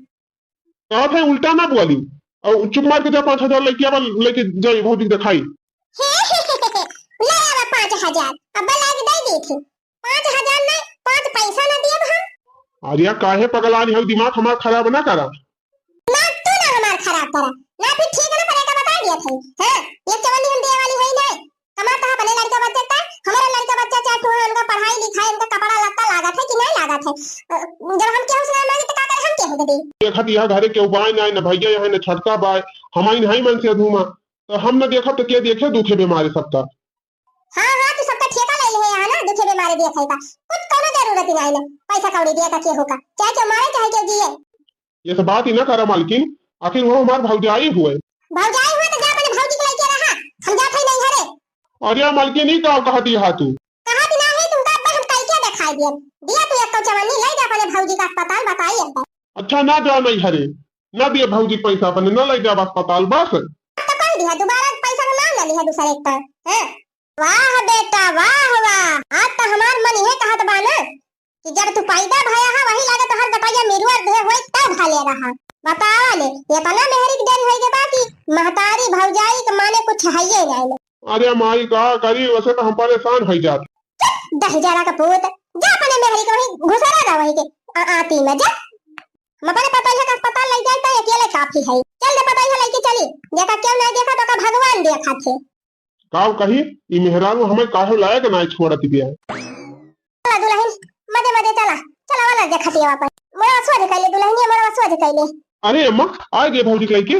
कहत है उल्टा ना बोली, और चुप मार के जा, पाँच हजार लेके आवा, लेके जाई भौजी के दिखाई। ले आवा पाँच हजार, अब लाग दे दी थी। पाँच हजार नहीं, पाँच पैसा ना दिए हम। अरे काहे पगलानी हो, दिमाग हमार खराब ना करा। ना तू ना हमार खराब करा, ना फिर ठीक ना पड़ेगा, बता दिया था। हाँ, ये चवन्नी हम दिए वाली है नहीं। कमाता है अपने लड़का बच्चा का, हमारा लड़का बच्चा चार ठो है, उनका पढ़ाई लिखाई, उनका कपड़ा लत्ता लागत है कि नहीं लागत है? अ, जब हम केहू से ना मांगे तो का करे, हम केहू दे दी? देखत यह घरे केहू बाय ना, न भैया यहाँ, न छोटका बाय, हम आई नहीं मन से धूमा, तो हम न देखब तो के देखे दुखे बीमारी सबका। हाँ, हाँ, तू सबका ठेका ले ले है यहाँ ना, दुखे बीमारी देखे का। कुछ कोनो जरूरत ही नहीं ना, पैसा कौड़ी दिया का केहू का, चाहे केहू मारे, चाहे केहू जिए। ये सब बात ही ना करा मालकिन, आखिर वो हमार भौजाई हुए। भौजाई हुए तो जा अपने भौजी के लेके रहा, हम जात है नहीं घरे। अरे मालकिन, ई का कहती हा तू? कहती ना है तुमका, अब हम कई के दिखाई दिया। दिया तू एक चवन्नी, ले जा अपने भौजी का अस्पताल, बताई अब। अच्छा, ना जा नहीं घरे, ना दिए भौजी पैसा अपने, ना ले जा अस्पताल, बस। तो कह दिया, दोबारा पैसा का नाम ना लिया दूसरे एक तो, हैं? वाह बेटा, वाह, वाह, आज तो हमार मन ये कहत बा ना कि जब तू पैदा भया है, वही लगे तोहर बेटैया मिरुआ देह होई, तब भले रहा। बतावा ले, इतना मेहरी के देरी होई के बा कि महतारी भौजाई के माने कुछ हइये नाई ना। अरे माई, का करी, वैसे तो हम परेशान होई जात। चुप, दहिजरा का पूत, जा अपने मेहरी के वही घुसरा रहा वही के आ-, आती में जा। हम अपने पतोहिया का अस्पताल ले जाए तो अकेले काफी है। चल दे पतोहिया लेके चली, देखा क्यों नहीं देखा तो का भगवान देखा थे। काव कही, ई मेहरारू हमें काहे लायक नाय छोड़त बिया। चला दुलहिन, मजे मजे चला, चला वाला जे खटिया पर। मोरा सोझ कैले दुलहिनिया, मोरा सोझ कैले। अरे अम्मा, आ गए भौजी के लइके।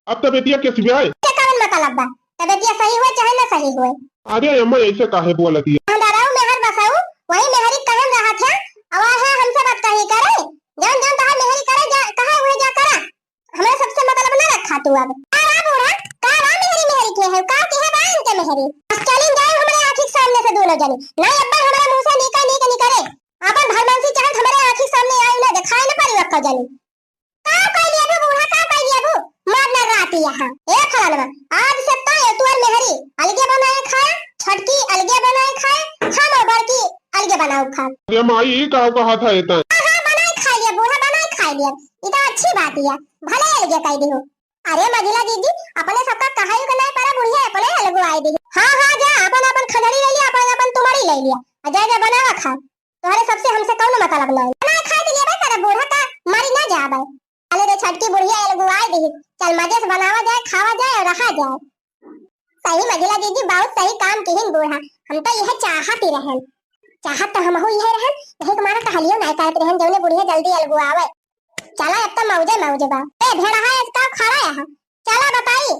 अब तबियतिया कैसी बिया है? ते कवन मतलब बा? तबियतिया सही हुए चाहे न सही हुए। अरे अम्मा, ऐसे काहे बोलत है? अंधाराऊ मेहर बसाऊ, वही मेहरी कहन रहा था, अब है हमसे बात कही करे। जौन जौन तहार मेहरी करे जा, कहा हुए जा करा। हमरा सबसे मतलब ना रखा तू अब। का बा बूढ़ा? का बा मेहरी मेहरी के है? का के है बा इनके मेहरी? बस चलिन जाए हमरे आँखी के सामने से दोनों जने। नहीं अब्बा हमरा मुँह से निका निक निकरे। आपन भरमांसी चाहत हमरे आँखी के सामने आई ना, देखाए ना पड़ी अक्का जने। का कइली अबू बूढ़ा, का कइली अबू? मार ना राती यहाँ। ए फलानवा, आज से तो ये तुअर मेहरी अलगे बनाए खाए, छोटकी अलगे बनाए खाए, हम और बड़की अलगे बनाओ खाए। अरे माई, ई का कहा था इतना? हाँ, हाँ, बनाए खाए लिया बूढ़ा, बनाए खाए लिया। ई तो अच्छी बात है, भले अलगे कह दी हो। अरे मझिला जीजी, अपने सबका कहाई के नहीं पड़ा, बुढ़िया अपने अलगो आए दी। हाँ, हाँ, जा, अपन, अपन खजड़ी ले लिया, अपन, अपन तुम्हारी ले लिया, आ जा, जा, बनावा खा। तोहरे सबसे हमसे कौनो मतलब नहीं। बनाए खाए के लिए बे, करे बूढ़ा का मारी ना जाबे। चले रे छोटकी बुढ़िया, अलगो आए दी। चल मजे से बनावा जाए, खावा जाए और रहा जाए। सही मझिला जीजी, बहुत सही काम किहिन बूढ़ा। हम तो यह चाहत ही रहन। चाहत तो हमहू यह रहन, यही तुम्हारा टहलियो नहीं करत रहन, जौने बुढ़िया जल्दी अलगो आवे। चला अब तो मौजे मौजे बा। ए भेड़ा है, इसका खड़ा है। चला बताई,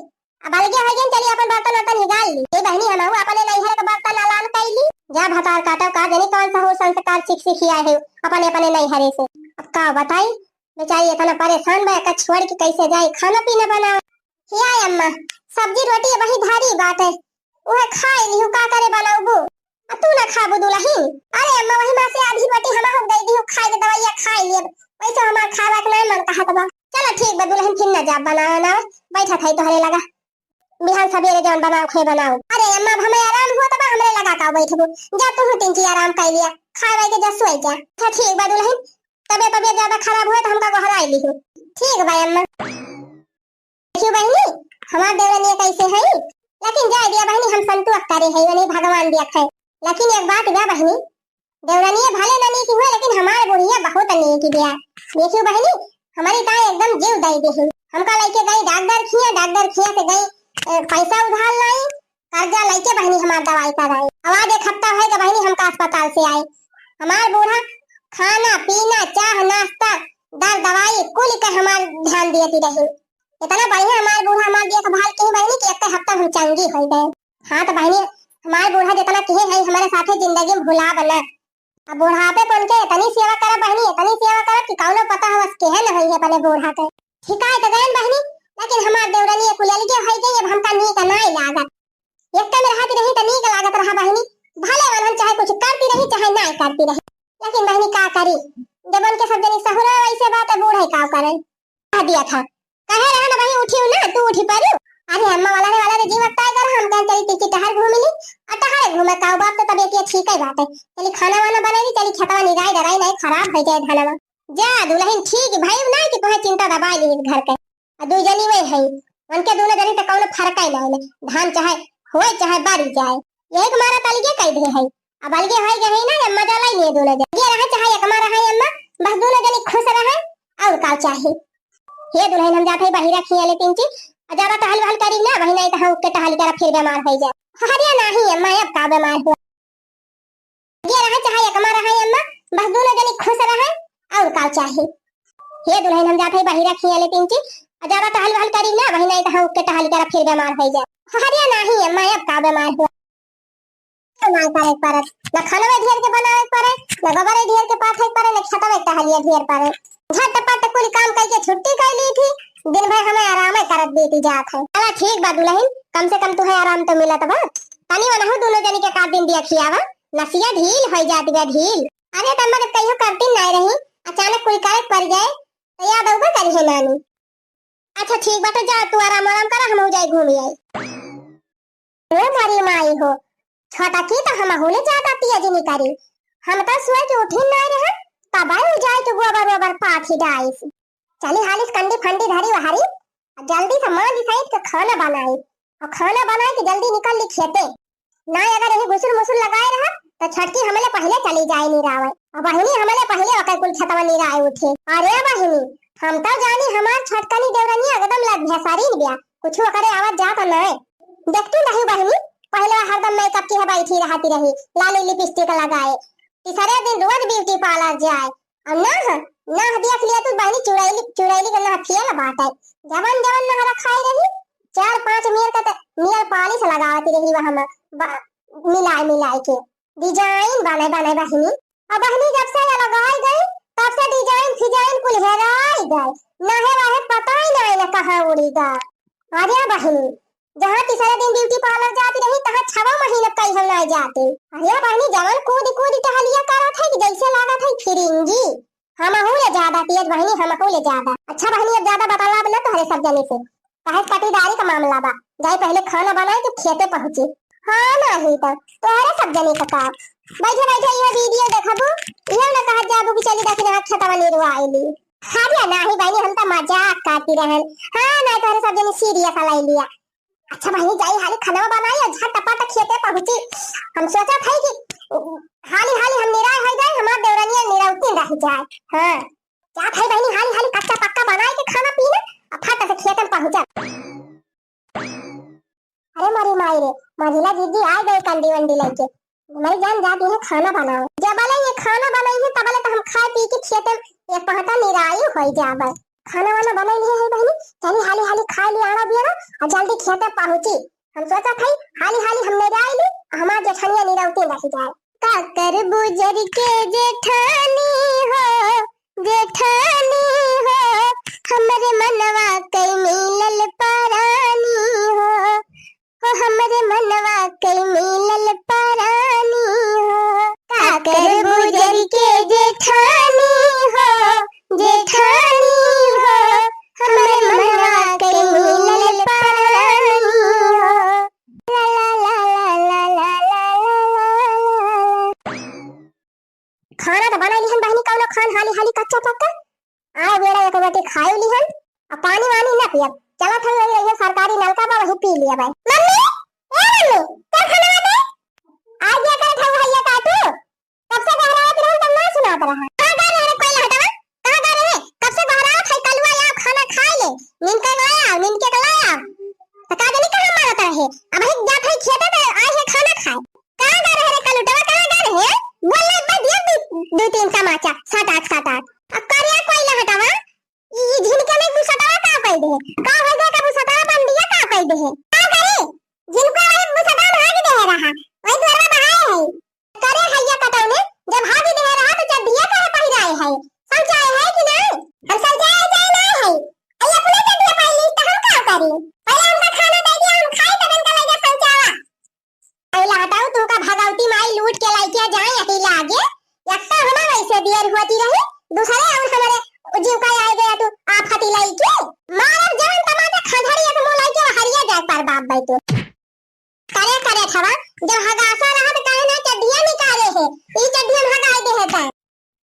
अब अलगे हो गइन, चली अपन बर्तन वर्तन हिगाल ली। ए बहनी, हमहू अपने नैहर के बर्तन अलान कइली। जा भतार काटो, का जानी कौन सा हो संस्कार सीख सीखी आए हो अपने अपने नैहरे से। अब का बताई, बेचारी इतना परेशान बा, एका छोड़ के कैसे जाई, खाना पीना बनाओ। या अम्मा, सब्जी रोटी वही धारी बाटे, उहे खाए लिहू, का करे बनाऊबू? आ तू ना खाबू दुलहिन? अरे अम्मा, वही माँ से आधी रोटी हमहू दे दिहू, खाए के दवाइया खाए लेब, वैसे हमार खावा के नहीं मन कहत बा। चला ठीक बा दुलहिन, फिर ना जा बनावे ना, बैठा था तोहरे लगा। बिहान सबेरे जौन बनाओ खे बनाओ। अरे अम्मा, अब हमें आराम हुआ तब हमरे लगा का बैठबू। जा तू तीन चीज आराम कर लिया, खाए वाए के जा सोए जा। अच्छा ठीक बा दुलहिन, तबे तबे ज्यादा खराब हुआ तो हमका गोहराई लिहू। ठीक बा अम्मा। देखियो बहिनी, हमार देवरनिया कैसे है? लेकिन जाए दिया बहिनी, हम संतोष करे है, उन्हें भगवान दिया है। लेकिन एक बात बा बहिनी, देवरनिया भले ना नीक हो, लेकिन हमार बुढ़िया बहुत नीक बिया। देखियो बहिनी, हमारी ताई एकदम जीव दे दे है। हमका लेके गई डॉक्टर खिया, डॉक्टर खिया से गई, ए, पैसा उधार लाई, कर्जा लेके बहिनी हमार दवाई कराई। अब आज एक हफ्ता है कि बहिनी हमका अस्पताल से आए। हमार बूढ़ा खाना पीना, चाह नाश्ता, दर दवाई कुल के हमार ध्यान देती रही। इतना बढ़िया हमार बूढ़ा हमार देखभाल की बहिनी कि एक हफ्ता हम चंगी हो गए। हाँ तो बहिनी, हमार बूढ़ा जितना किहे है हमारे साथे जिंदगी में भुला बना। अब बुढ़ापे को उनके इतनी सेवा करब बहिनी, इतनी सेवा करब कि कौनो पता हो बस केहे न होई है अपने बूढ़ा के। ठीक है तो गयन बहिनी, लेकिन हमार देवरनिया कुल अलगे होई गई, अब हमका नीक नाई लागत। एक में रहत रही त नीक लागत रहा बहिनी, भले वनहन चाहे कुछ करती रही चाहे नाई करती रही, लेकिन बहिनी का करी, जब उनके सब जनी सहुरा वैसे बात है, बूढ़े का करे। कह दिया था, कहे रहा ना बहिनी उठी ना, तू उठी परू। अरे अम्मा वाला रे वाला रे जीव अकताए कर, हम कहे चली तिकी टहर घूम ली, और टहरे घूमे का बाप तो तबियत ये ठीक है बात है, चली खाना वाना बनाई, चली खेतवा निराई डराई नहीं खराब हो जाए धनवा। जा दुल्हन ठीक भाई ना कि तोहे चिंता दबाई ली घर के। आ दुई जनी वही है, उनके दोनों जनी तो कौनो फर्क ही नहीं, धान चाहे होए चाहे बारी जाए, यही के मारा तलिए कह दे है। अब अलगे होई गए ना, अम्मा जाला ही नहीं दोनों जनी। ये रहे चाहे एकमा रहे अम्मा, बस दोनों जनी खुश रहे, और का चाहे। हे दुल्हन हम जाते ही बहिरा खिया ले तीन चीज, और ज्यादा टहल वहल करी ना, वही नहीं तो हम के टहल कर फिर बीमार हो जाए। अरे नहीं अम्मा, अब का बीमार हुआ? ये रहे चाहे एकमा रहे अम्मा, बस दोनों जनी खुश रहे, और का चाहे। हे दुल्हन हम जाते ही बहिरा खिया ले तीन चीज, और ज्यादा टहल वहल करी ना, वही नहीं तो हम के टहल कर फिर बीमार हो जाए। अरे नहीं अम्मा, अब का बीमार हुआ? तो ना करे परत, ना खानवे ढेर के बनावे पड़े, ना गोबरे ढेर के पाथे पड़े, ना खेतवे टहलिया ढेर पड़े। झटपट कुल काम करके छुट्टी कर ली थी, दिन भर हमें आराम करत बीती जात है। चला ठीक बा दुल्हन, कम से कम तुहे आराम तो मिलत बा। तनी वनहु दोनों जनी के का दिन दिया खियावा, नसिया ढील होई जात बा ढील। अरे तब मदद कहियो करती नहीं रही, अचानक कोई करे पड़ जाए तो याद आउबे करी है नानी। अच्छा ठीक बाटे, जा तू आराम आराम करा, हम जाए घूम आई। ए मोरी माई हो, छोटा की तो हम हुले ज्यादा तेज निकरी। हम तो सोए के उठी नहीं रहे, तब आई जाए के गोबर ओबर पाथी डाइस। चली हालिस कंडी फंडी धरी वहारी, जल्दी से मांझ सहित के खाना बनाई, और खाना बनाई के जल्दी निकल ली खेते। ना अगर यही घुसुर मुसुर लगाए रहा, तो छोटकी हमले पहले चली जाए निरावे, और बहिनी हमले पहले ओकर कुल खेतवा निराए उठे। अरे बहिनी, हम तो जानी हमार छोटकनी देवरनिया एकदम लग भेसारिन बिया, कुछ ओकरे आवत जात नहीं। देखती नहीं बहिनी, पहले हरदम मेकअप की है बैठी रहती रही, लाली लिपस्टिक लगाए, तीसरे दिन रोज ब्यूटी पार्लर जाए, और नह, नह देख लिया तू बहिनी, चुड़ैली, चुड़ैली के नह फेल बाटे। जवन जवन नह रखाई रही, चार पांच मेर का त-, नेल पालिश लगावत रही वहाँ में, ब-, मिलाए मिलाए के डिजाइन बने बने बहिनी। अब बहिनी जब से ये लगाई गई, तब से डिजाइन फिजाइन कुल हेराई गए, नहे वहे पता ही नहीं न कहाँ उड़ी गए। अरे बहिनी, जहाँ तीसरे दिन ब्यूटी पार्लर जाती रही, तहाँ छवा महीना कई हम नहीं जाते। अरे बहिनी, जवन कूद कूद टहलिया करत है कि जैसे लागत है फिरिंगी। हमहू ले ज्यादा तेज बहिनी, हमहू ले ज्यादा। अच्छा बहिनी, अब ज्यादा बतलाब न तोहरे सब जने से, काहे पटीदारी का मामला बा। जाए पहले खाना बनाए तो खेते पहुँची। हाँ नहीं तो तोहरे सब जने का काम। बैठे बैठे ये वीडियो देखबू, ये न कहत जाबू कि चली दखिन हाथ खेतवा निरवा आइली। अरे नाही बहिनी, हम तो मजाक करती रहन। हाँ, नहीं तोहरे सब जने सीरियस ले लिया। अच्छा बहिनी, जाई हाली खाना बनाई और झटपट खेते पहुँची। हम सोचत है कि हाली हाली हम निराय हो जाए, हमार देवरनिया निरौती रह जाए। हाँ, जात है बहिनी, हाली हाली कच्चा पक्का बनाए के खाना पीना और फट से खेते में पहुँचा। अरे मोरी माई रे, मझिला जीजी आ गए कंडी वंडी लेके। हमारी जान जाती है खाना बनाओ। जबले ये खाना बनाई है तबले तो हम खाए पी के खेते में एक पहाटा निराई हो जाबे। खाना वाना बनाई लिए है बहिनी, चली हाली हाली खाए ली आना बिया ना और जल्दी खेते पहुँची। हम सोचा था हाली हाली हम निराई ली, हमार जेठनिया निरौती रह जाए। का करबू जर के जेठानी हो, जेठानी हो, हमरे मनवा के मिलल परानी हो, हो हमरे मनवा के मिलल परानी हो। का करबू जर के जेठानी हो, जेठानी हो, हमरे मनवा के मिलल परानी हो। ला ला ला। खाना तो बनाई लिहन बहिनी, कौनो खान हाली हाली कच्चा पक्का। आए बेड़ा एक रोटी खाई लिहन, आ पानी वानी ना पियब। चलत हई वही रहिए सरकारी नलका बा, वही पी लिया भाई। मम्मी, ए मम्मी, चल खाना दे। आ गया करत हऊ भैया काटू। कब से बहरावत रहन तब ना सुनात रहा। कहाँ गए रहे रे कोइला हटावा? कहाँ गए रहे? कब से बहरावत है कलुआ, आओ खाना खाए ले। नीन के लाया, नीन के लाया। तो का जानी कहाँ मारत रहे। अब ही जात है खेते तो आए है खाना खाए। कहाँ गए रहे रे कलुटवा, कहाँ गए रहे? बोल ना एक बार दिया दू, दू तीन तमाचा, सटाक सटाक। अब करिया कोइला हटावा, ई, ई झिनके में बुसटावा का कह दे? का हो गया का बुसटावा बन दिया का कह दे? का करे? झिनके वही बुसटावा भाग दे रहा, वही दुआरा बहाए है। करे हैया कटौने, जब भाग दे रहा तो चड्ढिया काहे पहिराए है? शौचाए है कि नहीं? हम शौचाए जाए नहीं है। अरे अपने चड्ढिया पहन ली तो हम का करी? पहले हमका खाना दे दिया, हम खाए तब इनका लगे शौचावा। अरे हटाऊ, तू का भगवती माई लूट के लइके जाए यही लागे। एक तो हमार वैसे दियर होती रही, दूसरे और हमारे जीव का आए गया तू आफती लइके। मारब जवन तमाचा खंजड़ी एक मुंह लइके हरिया जाए पर बाप भाई तू। करे करे थवा, जब हगासा रहा तो काहे ना चड्ढिया निकाले है, ई चड्ढिया में हगाए दे है तै।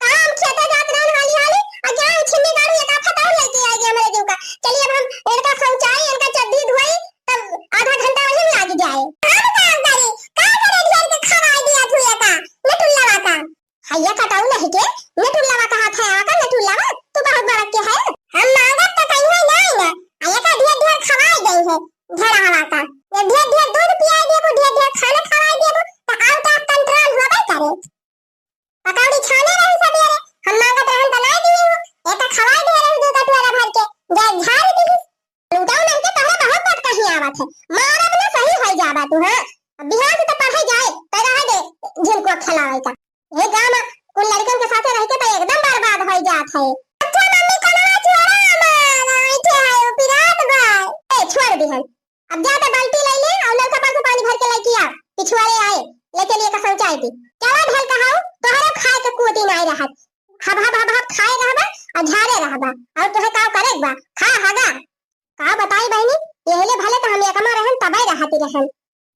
काम खेते जात रहन हाली हाली, आ क्या है छिन्नी गाड़ू एक आफत और लेके आएगी हमारे जीव का। चलिए अब हम इनका शौचाई, इनका चड्ढी धोई, तब आधा घंटा वही में लाग जाए। हम काम करी, का करे ढेर के खवाई दिया तू एका, नटुल्लावा का। हैया कटाऊ नहीं के, नटुल्लावा का हाथ है आका, नटुल्लावा, तू बहुत बड़ा के है। हम मांगत तो कहीं है नहीं ना, आ एका ढेर ढेर खवाई गई है, ढेर हवा का। ये ढेर ढेर दूध पियाई देबो, ढेर ढेर खाना खवाई देबो, तो आउट ऑफ कंट्रोल होबे करे। पकौड़ी छाने रही सबेरे, हम मांगत रहन त नाय दिए हो, एक खवाई दे रही दू कटोरा भर के, गैस झाड़ दी। लूटाऊ नहीं के तोहरा बहुत बात कहीं आवत है, मारब ना सही होई जाबा तू, हाँ? अब बिहार से तो पढ़े जाए, तो रह दे झिनको खेलावे का। ये गांव में कुल लड़कन के साथे रह के तो एकदम बर्बाद होई जात है। अच्छा मम्मी, कनवा छोड़ा हमार, ऐठे है, वो पिरात बा। ए, छोड़ दिहन। अब जा त बाल्टी लइ ले अउर नलका पर से पानी भर के लइके आ। पिछुआरे आए, ले चलिए का शौचाई की। चला ढेल कहाऊ, तोहरे खाए के कोटी नाई रहत। हब, हब, हब, हब खाए रहबा अउर झारे रहबा। अउर तोहे का करे के बा? खा, हगा। का बताई बहिनी, यहिले भले त हम एकमा रहन, तबे रहती रहन।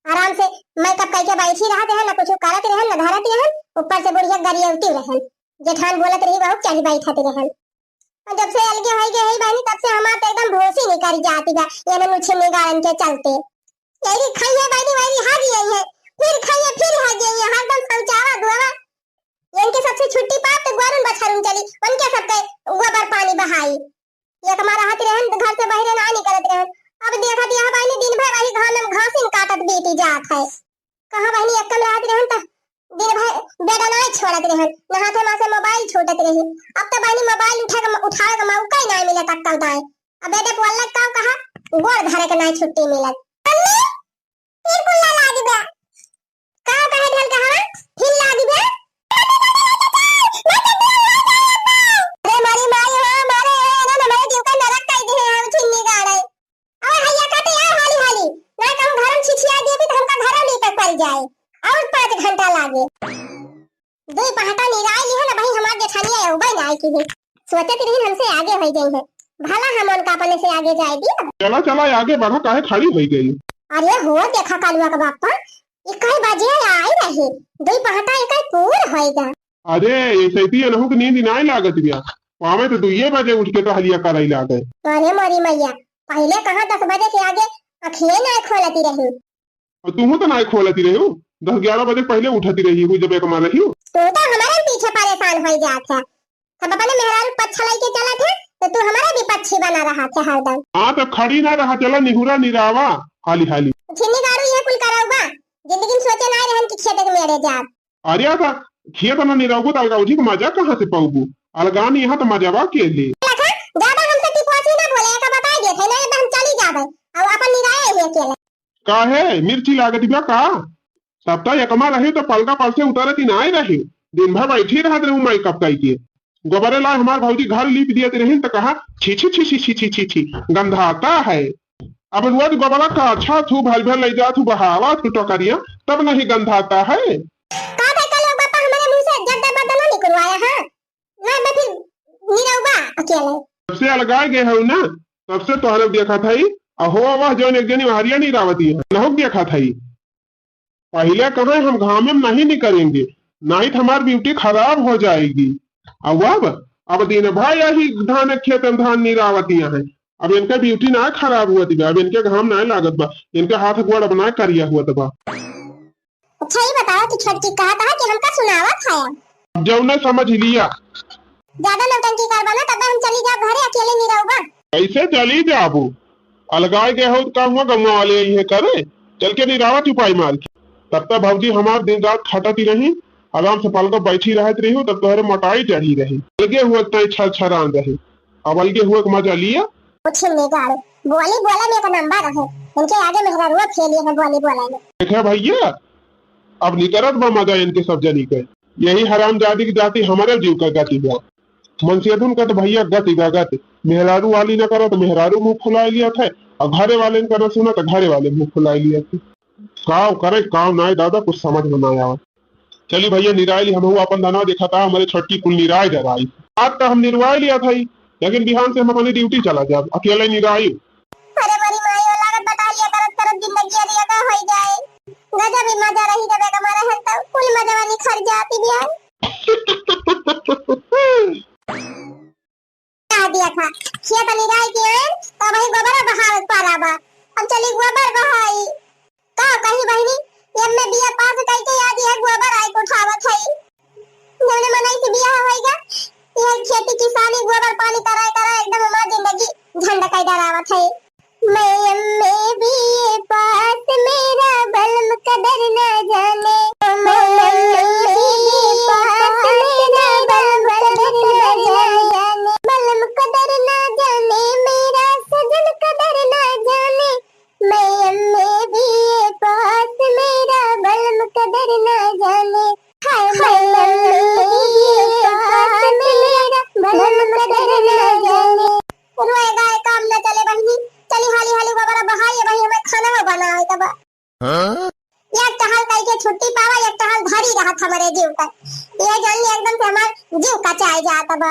आराम से मेकअप कइके बैठी रहत रहन, ना कुछ करत रहन, ना धरत रहन, ऊपर से बुढ़िया गरियौती रहन। जेठान बोलत रही, बहुत चढ़ बैठत रहन। और जब से अलगे होई गए हई बहिनी, तब से हमार तो एकदम भोसी निकल जाती बा, ये ननु छिन्नी गाड़न के चलते। यही खाइए बहिनी, वही हागी आई है, फिर खाइए, फिर हागी आई है, हरदम शौचावा धोवा। इनके सबसे छुट्टी पाप तो ग्वारुन बछरुन चली, उनके सबके गोबर पानी बहाई। ये तो हमारा हाथ रहन, घर से बाहर ना निकलत रहन। अब देखा दिया बहिनी, दिन भर वही घाम में घासिन काटत बीती जात है। कहाँ बहिनी, एक कमरा रहत रहन त दिन भर बेड नाय छोड़त रहन, नहाते मासे मोबाइल छूटत रही। अब तो बहिनी मोबाइल उठा के, उठावे के मौका ही नाय मिलत अक्कल दाए। अब बेटे बोललक का कहा, गोड़ धरे के नाय छुट्टी मिलत। मम्मी, फिर कुल्ला लागी बा। का कहे ढेल कहा, फिर लागी बा। अरे मारी माई हो, मारे, ए, ना, ना, मारे जीव का नरक कर दे, हम छिन्नी गाड़े। अरे हैया कटे आओ हाली हाली, ना कहूँ घर में छिछिया देबी तो हमका घर में लेकर पड़ जाए, और पाँच घंटा लागे। दुई पहाटा निराय लिहन, अबही हमार जेठानिया अउबे ना आई की। सोचत रही हमसे आगे होई गई है, भला हम उनका अपने से आगे जाए दिया। चला चला आगे बढ़ा, काहे खड़ी होई गई? अरे हो देखा कालुआ का बापा, ई कई बजे आई रही, दुई पहाटा ई कई पूर होई गा। अरे, ये सैती एनहू के नींद नाय लागत बिया। पावे तो दुइये बजे उठ के टहलिया करई लागे। अरे मोरी मैया, पहिले कहाँ दस बजे के आगे अखिए नाय खोलती रही। और तुहू तो नाय खोलती रही, दस ग्यारह बजे पहिले उठती रही हूँ जब एक माँ रही हूँ। तू तो हमारे पीछे परेशान होई जात है, सब अपने मेहरारू पक्ष लाई के चलत है, तो तू हमारे विपक्षी बना रहा है हरदम। हाँ, तो खड़ी ना रहा, चला निहुरा निरावा हाली हाली। छिन्नी गाड़ू ये कुल करौबा, जिंदगी में सोचे नाय रहन कि खेते के मेरे जाब। अरे, आता खेत ना निरौबू त अलगाउजी के मजा कहाँ से पौबू? अलगान यहाँ त मजावा के ले। देखा, ज्यादा हमसे टिपवासी ना बोले, एका बताई देत है, नहीं तो हम चली जाबे। अब अपन निराए ही अकेले। काहे? मिर्ची लागत बा का? तब त एकमा रहे त पलका पर से उतरत ही नाय रहे। दिन भर बैठी रहत रहू मेकअप कई के। गोबरे लाए हमार भौजी घर लीप दियत रही त कहा, "छी, छी, छी, गंधाता है।" अब रोज गोबरा काछा थू, भर भर ले जा थू, बहावा थू टोकरिया, तब नहीं गंधाता है। का भाई, कल लोग बापा हमारे मुंह से जब दे बदन नहीं करवाया है, मैं, मैं फिर निरौबा अकेले। जब से अलगाए गए हो ना, तब से तोहरे देखा था ही, अहो वह जौन एक जनी हरिया नहीं रावती है, नहुक देखा था ही। पहिले कहे हम घामे में नहीं निकलेंगे, नहीं तो हमारी ब्यूटी खराब हो जाएगी। अब, अब, अब दिन भर यही धान खेत में धान निरावतिया है, अब इनका beauty ना खराब हुआ बा, अब इनके घाम ना लागत बा, इनका हाथ गोड़ अब ना करिया हुआ बा। अच्छा, ई बतावा कि छोटकी कहत है कि हमका सुनावत है। अब जौने समझ लिया। ज्यादा नौटंकी करबा ना, तब हम चली जाब घरे, अकेले निरहुआ। कैसे चली जाबू? अलगाए गए हो तो का हुआ, गौवा वाले यही है करे, चल के निरावा चुपाई मार के। तब तक भौजी हमार दिन रात खटत ही रही, आराम से पलंग बैठी रहत रही, तब तोहरे मोटाई चढ़ी रही, अलगे हुआ तय छर छरान रही। अब अलगे हुए के मजा लिया। कुछ नहीं गाड़ो, बोली बोला में एक नंबर है, इनके आगे मेहरारुआ फेल है बोली बोला में। देखे भैया, अब निकरत बा मजा इनके सब जनी के। यही हरामजादी की जाति हमारे जीव का गति बा। मनसेधुन का तो भैया गति का गति, मेहरारू वाली ना करो तो मेहरारू मुंह फुला लिया था, और घरे वाले का ना सुना तो घरे वाले मुंह फुला लिया था। काव करे काव नाय दादा, कुछ समझ में ना आवे। चली भैया निराय ली, हमहू अपन धनवा देखा था, हमारे छोटकी कुल निराय डराई। आज तो हम निरवाय लिया था ही, लेकिन बिहान से हम अपनी duty चला जाब, अकेले निरायू। अरे मोरी माई, ओ लागत बा टहलिया करत करत जिंदगी अरिया का होई जाए। गजब ही मजा रही जब एक हमारे हन तो कुल मजवा निखर जाती बिहान। कह दिया था, खेत निराई के आए, तो वही गोबर बहावत पारा बा। अब चली गोबर बहाई। का कही बहिनी, एम ए बिया पास कई के आज यह गोबर आई उठावत है। जौने मनई से बियाह होइगा, यह खेती किसानी, गोबर पानी कराए कराए एकदम हमार जिंदगी झंड कई डरावत है। मैं एम ए बी ए पास, मेरा बलम कदर ना जाने। मैं एम ए बी ए पास, मेरा बलम कदर ना जाने। बलम कदर ना जाने, मेरा सजन कदर ना जाने। मैं एम ए बी ए पास, मेरा बलम कदर ना जाने। हाय, मैं एम ए बी ए पास, मेरा बलम कदर ना जाने। रोए गाए काम ना चले बहिनी, चली हाली हाली गोबरा बहाई, वही हमें खाना बनावे के बा। हाँ? एक टहल कई के छुट्टी पावा, एक टहल धरी रहत हमारे जीव तक। ये जान ली एकदम से हमार जीव कचाए जात बा।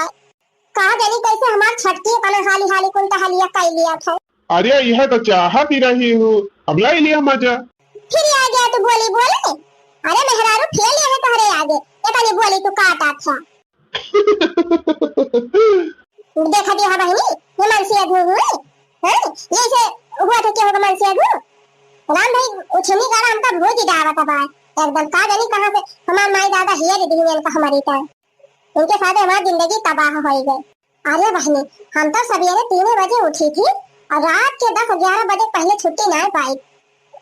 कहा जानी कैसे हमार छोटकी अपना हाली हाली कुल टहलिया कई लिया था। अरे यह तो चाहत ही रही हूँ, अब लाई लिया मजा। फिर आ गया तू बोली बोले। अरे मेहरारू फेल है तोहरे आगे, इतनी बोली तू काटा था। देखा दिया बहिनी, ये मनसेधू हुए, हैं? ये से हुआ था क्या होगा मनसेधू? राम भाई उछनी गाना हमका भूज डावा था भाई, एकदम का जानी कहाँ से हमार माई दादा हिया दे दी इनका हमारी का। इनके साथ हमार जिंदगी तबाह होई गई। अरे बहिनी, हम तो सवेरे तीन बजे उठी थी और रात के दस ग्यारह बजे पहले छुट्टी ना पाई,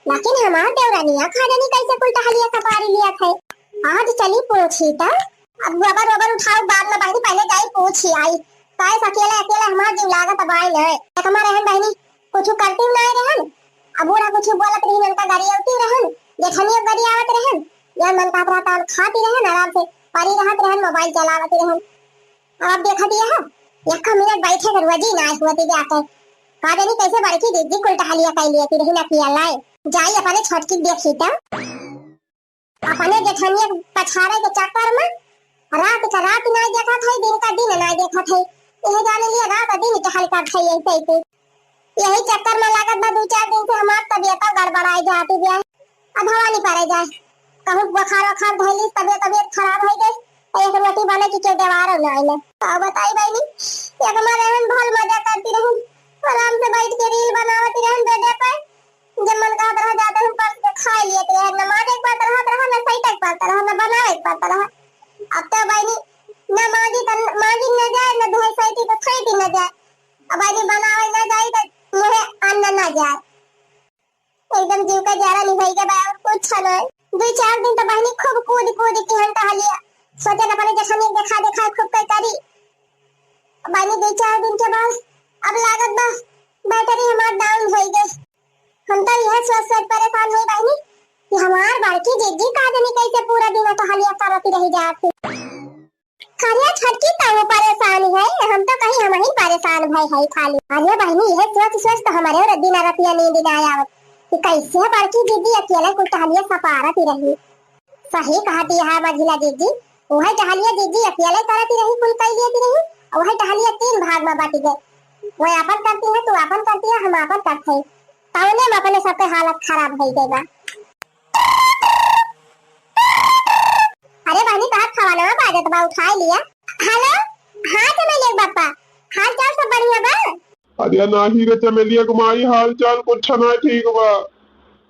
लेकिन हमार देवरानिया का जानी कैसे कुल टहलिया सपारी लिया थे। आज चली पूछी त। अब गोबर वोबर उठाओ बाद में बहिनी, पहले जाई पूछी आई। काहे से अकेले अकेले हमार जीव लागत अब आई न। एक हमार रहन बहिनी कुछ करती ना रहन, अब बूढ़ा कुछ बोलत रही उनका गाड़ी आवती रहन, जेठनिया गाड़ी आवत रहन, या मन कहत रहता हम खाती रहन आराम से परी रहत रहन मोबाइल चलावत रहन। अब देखा दिया है, एक मिनट बैठे के रोजी ना हुआ ती जाके। का जानी कैसे बड़की दीदी कुल टहलिया कई लिया ती रही ना किया लाए। जाई अपने छोटकी देखी त। अपने जेठनिया के पछाड़े के चक्कर में रात का रात ना देखत है, दिन का दिन ना देखत है। यह जाने लिए रात दिन टहल करत है ऐसे ऐसे। यही चक्कर में लागत बा दो चार दिन से हमार तबीयत गड़बड़ाए जाती बिया। अब हवा नहीं पड़े जाए, कहूँ बुखार वखार धैली, तबीयत तबीयत खराब हो गई, तो एक रोटी बने की क्यों देवारो ना आइले। का बताई बहनी, एक मारे हम भल मजा करती रहूं, आराम से बैठ के रील बनावती रहन बेडे पे, जब मन कहत रहा जाते हम परस के खाए लिए रहे, न माजे के पात रहत रहा, न सैटे के पात रहा, न बनावे के पात रहा। अब तो बहनी न माजी त माजी न जाए, न धोए सैटी त सैटी न जाए। अब बहनी बनावे न जाए त मुहे अन्न न जाए। एकदम जीव का जारा निभाई के बा, और कुछ ना। दो चार दिन तो बहनी खूब कूद कूद के हम टहलिया, सोचे अपने जेठनिया देखा देखा खूब कई करी। बहनी दो चार दिन के बाद अब लागत बा बैटरी हमार डाउन हो गई। हम तो यह सोच सोच परेशान हुई बहनी कि हमार बड़की जिज्जी का जानी कैसे पूरा दिन टहलिया करती रही जाती। अरे छोटकी तो परेशान है, हम तो कहीं हम ही परेशान भय है खाली। अरे बहनी, यह सोच सोच तो हमारे और दिन रतिया नींद ना आवत कि कैसे बड़की दीदी अकेले कुल टहलिया सपारत ही रही। सही कहती है मझिला दीदी, वह टहलिया दीदी अकेले करती रही, कुल कई लेती रही, और वह टहलिया तीन भाग में बट गए। वह अपन करती है, तू अपन करती है, हम अपन करते हैं। तौने में अपने सबके हालत खराब हो गई बा। अरे बहनी, तोहार खवानवा बाजत बा, उठाई लिया। हेलो, हाँ चमेली के बापा, हाल चाल सब बढ़िया बा? अरे नाही रे चमेलिया के माई, हाल चाल कुछ ना ठीक बा।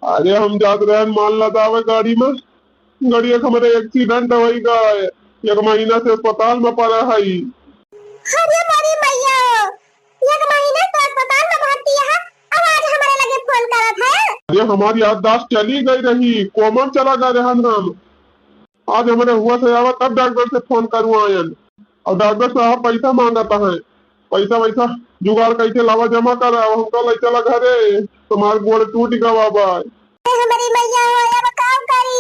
अरे हम जात रहन माल लदावे गाड़ी में, गड़िया के हमरे accident होइ गए, एक महीना से अस्पताल में पड़ा हई। अरे मोरी मैया, एक महीना से अस्पताल में भर्ती है, अब आज हमरे लगे फोन करत है। अरे हमारी याददाश्त चली गई रही, कोमा में चला गए रहन हम। आज हमरे हुआ से आवा तब डॉक्टर से फोन करुआयन। और डॉक्टर साहब पैसा मांगत हैं, पैसा वैसा जुगाड़ कैसे लावा जमा करा, हमका ले चला घरे, हमार गोड़ टूट गवा बा। ए हमरी मैया हो, अब का करी?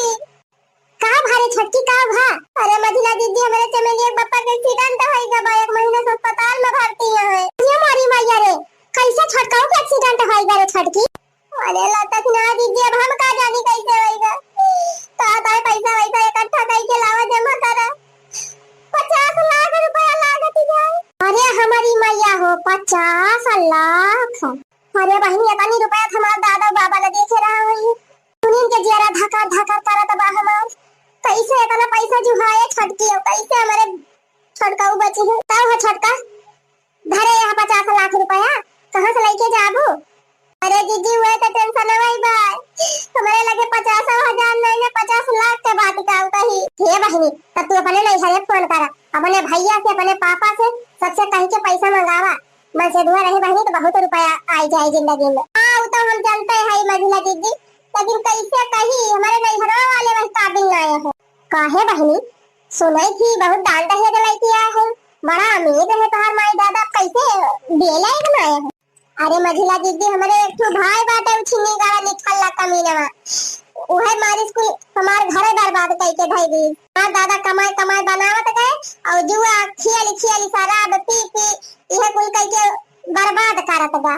का भा रे छोटकी, का भा? अरे मझिला दीदी, हमरे चमेलिया के पापा के accident होई गवा, एक महीना से अस्पताल में भर्ती है। ये मोरी मैया रे, कैसे छोटकाऊ के accident होई गवा रे छोटकी? अरे लता की ना दीदी, अब हम का जानी कैसे होई गवा। का ताई पैसा वैसा इकट्ठा करके लावा जमा करा। पचास लाख रुपया लागत जाए। अरे हमरी मैया हो, पचास लाख। अरे बहिनी, इतनी रुपया तो हमार दादा बाबा ने देखे रहा हुई। उन्हीं के जियरा धकर धकर करत बा हमार। कैसे इतना पैसा जुहाए छोटकी हो, कैसे हमरे छोटका उ बची है? तब हो छोटका, धरे यहाँ पचास लाख रुपया, कहाँ से लेके जाबू? अरे जीजी, वह तो tension नहीं बा, हमारे लगे पचास हजार नहीं ना, पचास लाख के बात का कही। हे बहिनी, तब तू अपने नैहरे फोन करा, अपने भैया से, अपने पापा से, सबसे कह के पैसा मंगावा। मनसेधुआ रही बहिनी तो बहुत रुपया आई जाए जिंदगी में। हाँ, वो तो हम जानते हैं मझिला दीदी, लेकिन कैसे कही, हमारे नैहरवा वाले वही काबिल ना आए हैं। काहे बहिनी, सुने थी बहुत दान दहेज लेके आए हैं, बड़ा अमीर रहे तोहार माई दादा, कैसे बेला एक ना आए हैं? अरे मझिला दीदी, हमरे एक ठो भाई बाटे, उ छिन्नी गाड़ा निठल्ला कमीनवा। उहे मारिस कुल हमार घरे बर्बाद कइके धइ दी। हमार दादा कमाई कमाई बनावत गए और जुआ खियाली खियाली शराब पी पी इहे कुल कइके बर्बाद करत बा।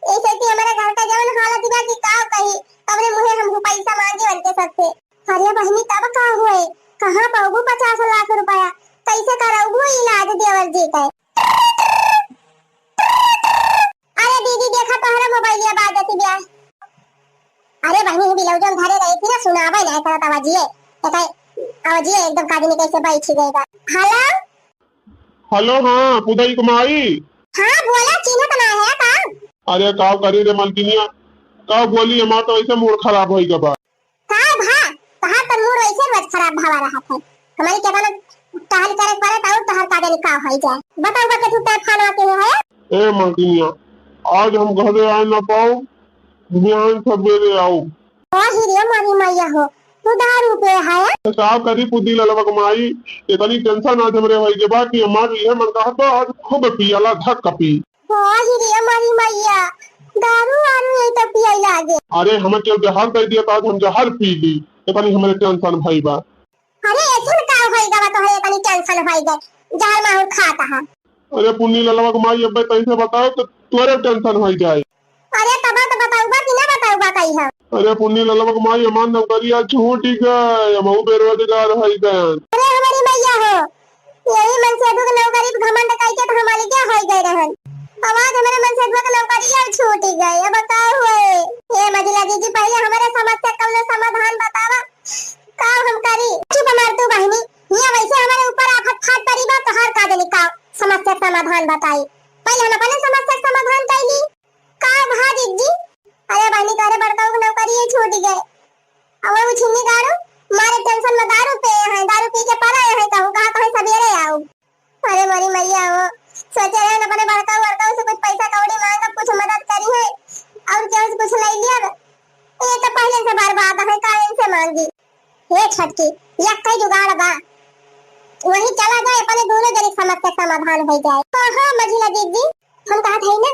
ऐसे कि हमरे घर का जवन हालत बा कि का कही, तबरे मुहे हमहू पैसा मांगे उनके सबसे। अरे बहिनी, तब का हुए, कहाँ पाबू पचास लाख रुपया, कैसे करबू इलाज देवर जी के? अरे दीदी, देखा तोहरा मोबाइलिया बाजत बिया। अरे बहिनी, ही बिलौजल धरे रही थी ना, सुनावे ना करत आवाजिए। एका आवाजिए एकदम काजनी कैसे बैठी गई बा। हेलो? हेलो, हाँ, पुदई के माई। हाँ, बोला, चिन्हत ना है का? अरे, का करी रे मलकिनिया, का बोली, हमार तो ऐसे मूड खराब होई गबा। का भा? तहार तो मूड वैसे रोज खराब भवा रहत है। हमारी केतना टहल करे पड़े तो और तहार का जाने का होई जाए। बताओ बा के तू तय फानवा के है? ए मलकिनिया, आज हम घरे आए ना पाओ, बिहान सवेरे आओ। ओ ही रे मारी मैया हो, तू दारू पे है? तो का करी पुदी ललवा के माई, इतनी tension आज हमरे होई के बा कि हमार इहे मन कहत बा आज खूब पियला धक पी। वाही रे हमारी मैया, दारू वारू यही तो पिए लागे। अरे, हमें केहू जहर दे दिया, तो आज हम जहर पी ली, इतनी हमारे tension भई बा। अरे, ऐसन का होई गवा तोहरे इतनी tension होई गए, जहर माहुर खाता है। अरे, पुन्नी ललवा के माई, अब्बे तैसे बताओ तो तोरे tension होई जाए। अरे, तब तो बताऊबा कि ना बताऊबा कही हम। अरे, पुन्नी ललवा के माई, हमार नौकरिया छूट गए, हमहू बेरोजगार होई गए। अरे, हमारी मैया हो, यही मनसेधु के नौकरी पे घमंड कइके तो हम अलगे होइ गए रहन। अब आज हमरे मनसेधुआ के नौकरी अब छूट ही गए, अब का हुए? हे मझिला दीदी, पहले हमरे समस्या कौनो समाधान बतावा, का हम करी? चुप मार तू बहिनी, हियां वैसे हमरे ऊपर आफत फाट पड़ी बा, तोहार का जानी का समस्या के समाधान बताई। पहले हम अपने समस्या के समाधान कैली। का भा दीदी? अरे बहिनी, तोहरे बड़का के नौकरी ही छूट गए। अब वो छिन्नी गाड़ू, मारे tension में दारू पे हैं, दारू पी के पड़ा है, कहूँ कहा कहीं सवेरे आओ। अरे मोरी मैया हो, सोचे रहे अपने बड़का बड़का से कुछ पैसा कौड़ी मांगब, कुछ मदद करी है, और केहू से कुछ ले लिया। ये तो पहले से बर्बाद है, का इनसे मांगी? हे छोटकी, यक्कै जुगाड़ बा, वही चला जाए, अपने दोनों जने समस्या समाधान हो जाए। हाँ, हाँ, मझिला दीदी, हम कहत है ना,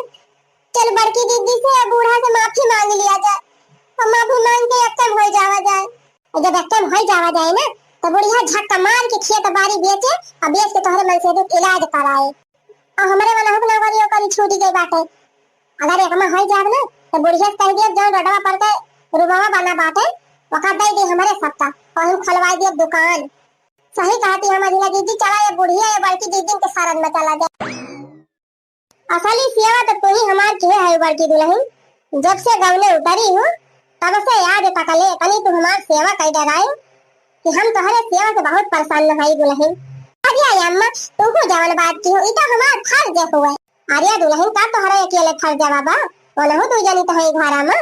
चल बड़की दीदी से या बूढ़ा से माफी मांग लिया जाए, और माफी मांग के यक्कै में हो जावा जाए। और जब यक्कै में हो जावा जाए ना, तो बुढ़िया झक्का मार के खेत बाड़ी बेचे, और बेच के तोहरे मनसेधु के इलाज कराए। और हमरे मनहु के नौकरी ओकरी छूट गई बाटे। अगर एक में हो जाब ना, तो बुढ़िया से कह दिया, जौन रोडवा पर के रूमवा बना बाटे, ओका दे दी हमरे सबका, और हम खोलवाई दिया दुकान। सही कहती है मझिला दीदी, चला ये बुढ़िया ये बड़की दीदी के शरण में चला जाए। असली सेवा तो तू ही हमार किहे है बड़की दुल्हन, जब से गवने उतरी हूँ, तब से याद तकले तनी तू हमार सेवा कई डराई कि हम तोहरे सेवा से बहुत प्रसन्न हई दुल्हन। अरे अम्मा, तू को जवन बात की हो, ई तो हमार फर्ज हुए। अरे दुलहिन, का तोहरे अकेले फर्जवा बा? ओनहु दुइ जनी त है घरा मा।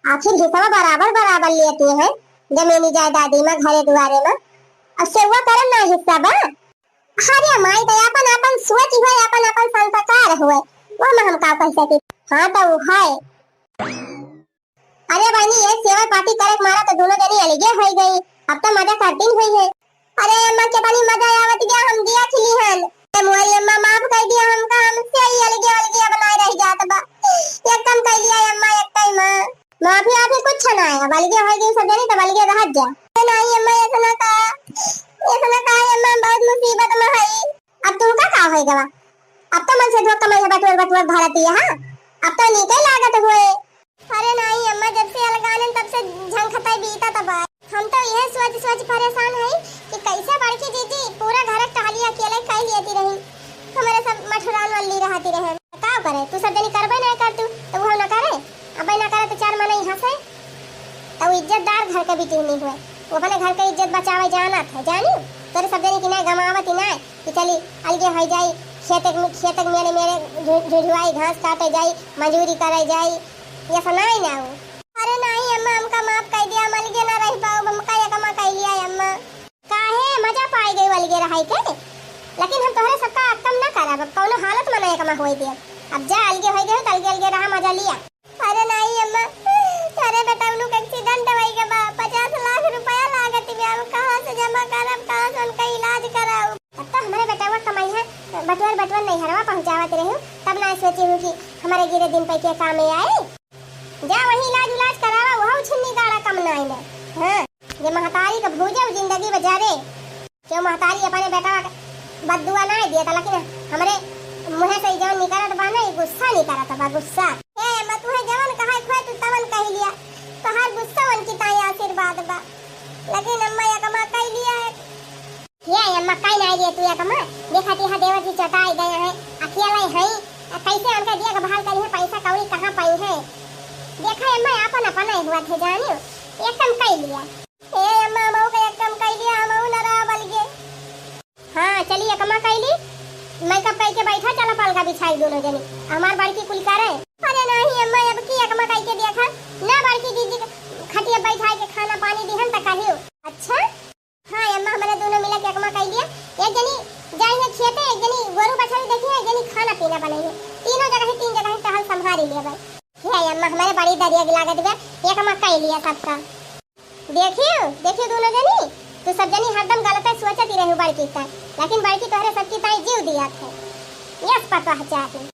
आखिर हिस्सा बराबर बराबर लेती हैं, जमीनी जायदादी मा, घरे दुआरे मा। अब सेवा करम ना हिस्सा बा। अरे माई, त आपन आपन सोच हुए, आपन आपन संस्कार हुए, वो मा हम का कह सकी। हाँ त उ है। अरे बहिनी, ये सेवा पाती करे के मारा त दुनो जनी अलगे होइ गई। अब त मजा करतीन हुई है। अरे अम्मा, केतनी मजा आवत गया, हम दिया खिली हन। ए मोरी अम्मा, माफ कर दिया हमका, हमसे ही अलगे अलगे अब नाय रह जात बा। एक कम कर लिया अम्मा, एक टाइम माँ। माफी वाफी कुछ ना है, अब अलगे होइ गई सब जनी, तब अलगे रहत जा। ए नाई अम्मा, ऐसा ना कहा, ऐसा ना कहा अम्मा, हम बहुत मुसीबत मा हई। अब तुमका का होइ गवा? अब तो मन से धोखा में बटुअर बटुअर भारती है, हाँ? अब तो नीके लागत हुए। अरे नाई अम्मा, जब से अलगानन तब से झंखताई बीता तब आए। हम तो यह सोच सोच परेशान हई कि कैसे बड़की जीजी पूरा घर के टहलिया अकेले कई लेती रही, हमारे सब मठुरान वाली रहती रहे। का करे, तू सब जनी करबे ना कर तू, तो वो ना करे, अबे ना करे तो चार मना यहाँ से, तो वो इज्जतदार घर के बेटी नहीं हुए, वो अपने घर के इज्जत बचावे जानत है, जानी? तोरे सब जनी की ना गमावत ही ना, कि चली अलगे होइ जाई, खेत, खेत मेरे मेरे झु-, झुझुआई, घास काटे जाई, मजूरी करे जाई, ये सब नाई ना हो। अरे नाई अम्मा, हमका माफ कर दिया, हम अलगे ना रह पाओ, हमका एकमा कर लिया अम्मा। काहे मजा पाई गई अलगे रहाई के? लेकिन हम तोहरे सबका कम ना करब, अब कौनो हालत मा ना एकमा होई देब। अब जा अलगे होइ गए तो अलगे अलगे रहा, मजा लिया। अरे नाई अम्मा, तोरे बेटवनू के accident होई के बा, पचास लाख रुपया लागत बा, हम कहाँ से जमा करब, कहाँ से उनका इलाज कराऊ? तब तो हमारे बेटवा कमाई है, बटुअर बटुअर नैहरवा पहुँचावत रहू, तब ना सोची हूँ कि हमारे गिरे दिन पे के काम में आए। जा वही इलाज उलाज करावा, वह छिन्नी गाड़ा कम ना आइले। हाँ, ये महतारी का भूजे जिंदगी बजारे। क्यों महतारी अपने बेटवा के बद्दुआ ना दिया था, लेकिन हमरे मुँह से जवन निकलत बा ना, ये गुस्सा निकलत बा, गुस्सा। ए, मैं तुम्हें जवन कहा खोए तू तवन कह लिया, तोहार गुस्सा वन की ताई आशीर्वाद बा, लेकिन अम्मा एकमा कह लिया है। ये अम्मा कह ना दिए तू एकमा, देखा ती हाँ देवर जी चटाई गए हैं, अकेले हैं, आ कैसे उनका देखभाल करी है, पैसा कौड़ी कहाँ पाई है? देखा अम्मा, आपन अपन है हुआ थे जानियो, एकदम कह लिया। ए अम्मा, हमहू के एक काम कइली, हमहू न रहब अलगे। हाँ, चली एकमा कइली, makeup कइके बैठा, चला पलका बिछाई दोनों जनी, हमार बड़की कुल करे। अरे नहीं अम्मा, अब की एकमा कइके देखा, ना बड़की दीदी के खटिया बैठाई के खाना पानी दिहन त कहियो। अच्छा? हाँ अम्मा, हमरे दोनों मिला के एकमा कइली, एक जनी जाई है खेते, एक जनी गोरू बछरू देखी है, एक जनी खाना पीना बनाई है, तीनों जगह ही, तीन जगह ही टहल संभारी लेबै। हे अम्मा, हमरे बड़ी दरिया लागत बा, एकमा कइली सबका। देखियो, देखियो दोनों जनी, तू सब जनी हरदम गलत सोचत ही रहू बड़की का, लेकिन बड़की तोहरे सबकी ताई जीव दिया थे। यस पतोह चाही।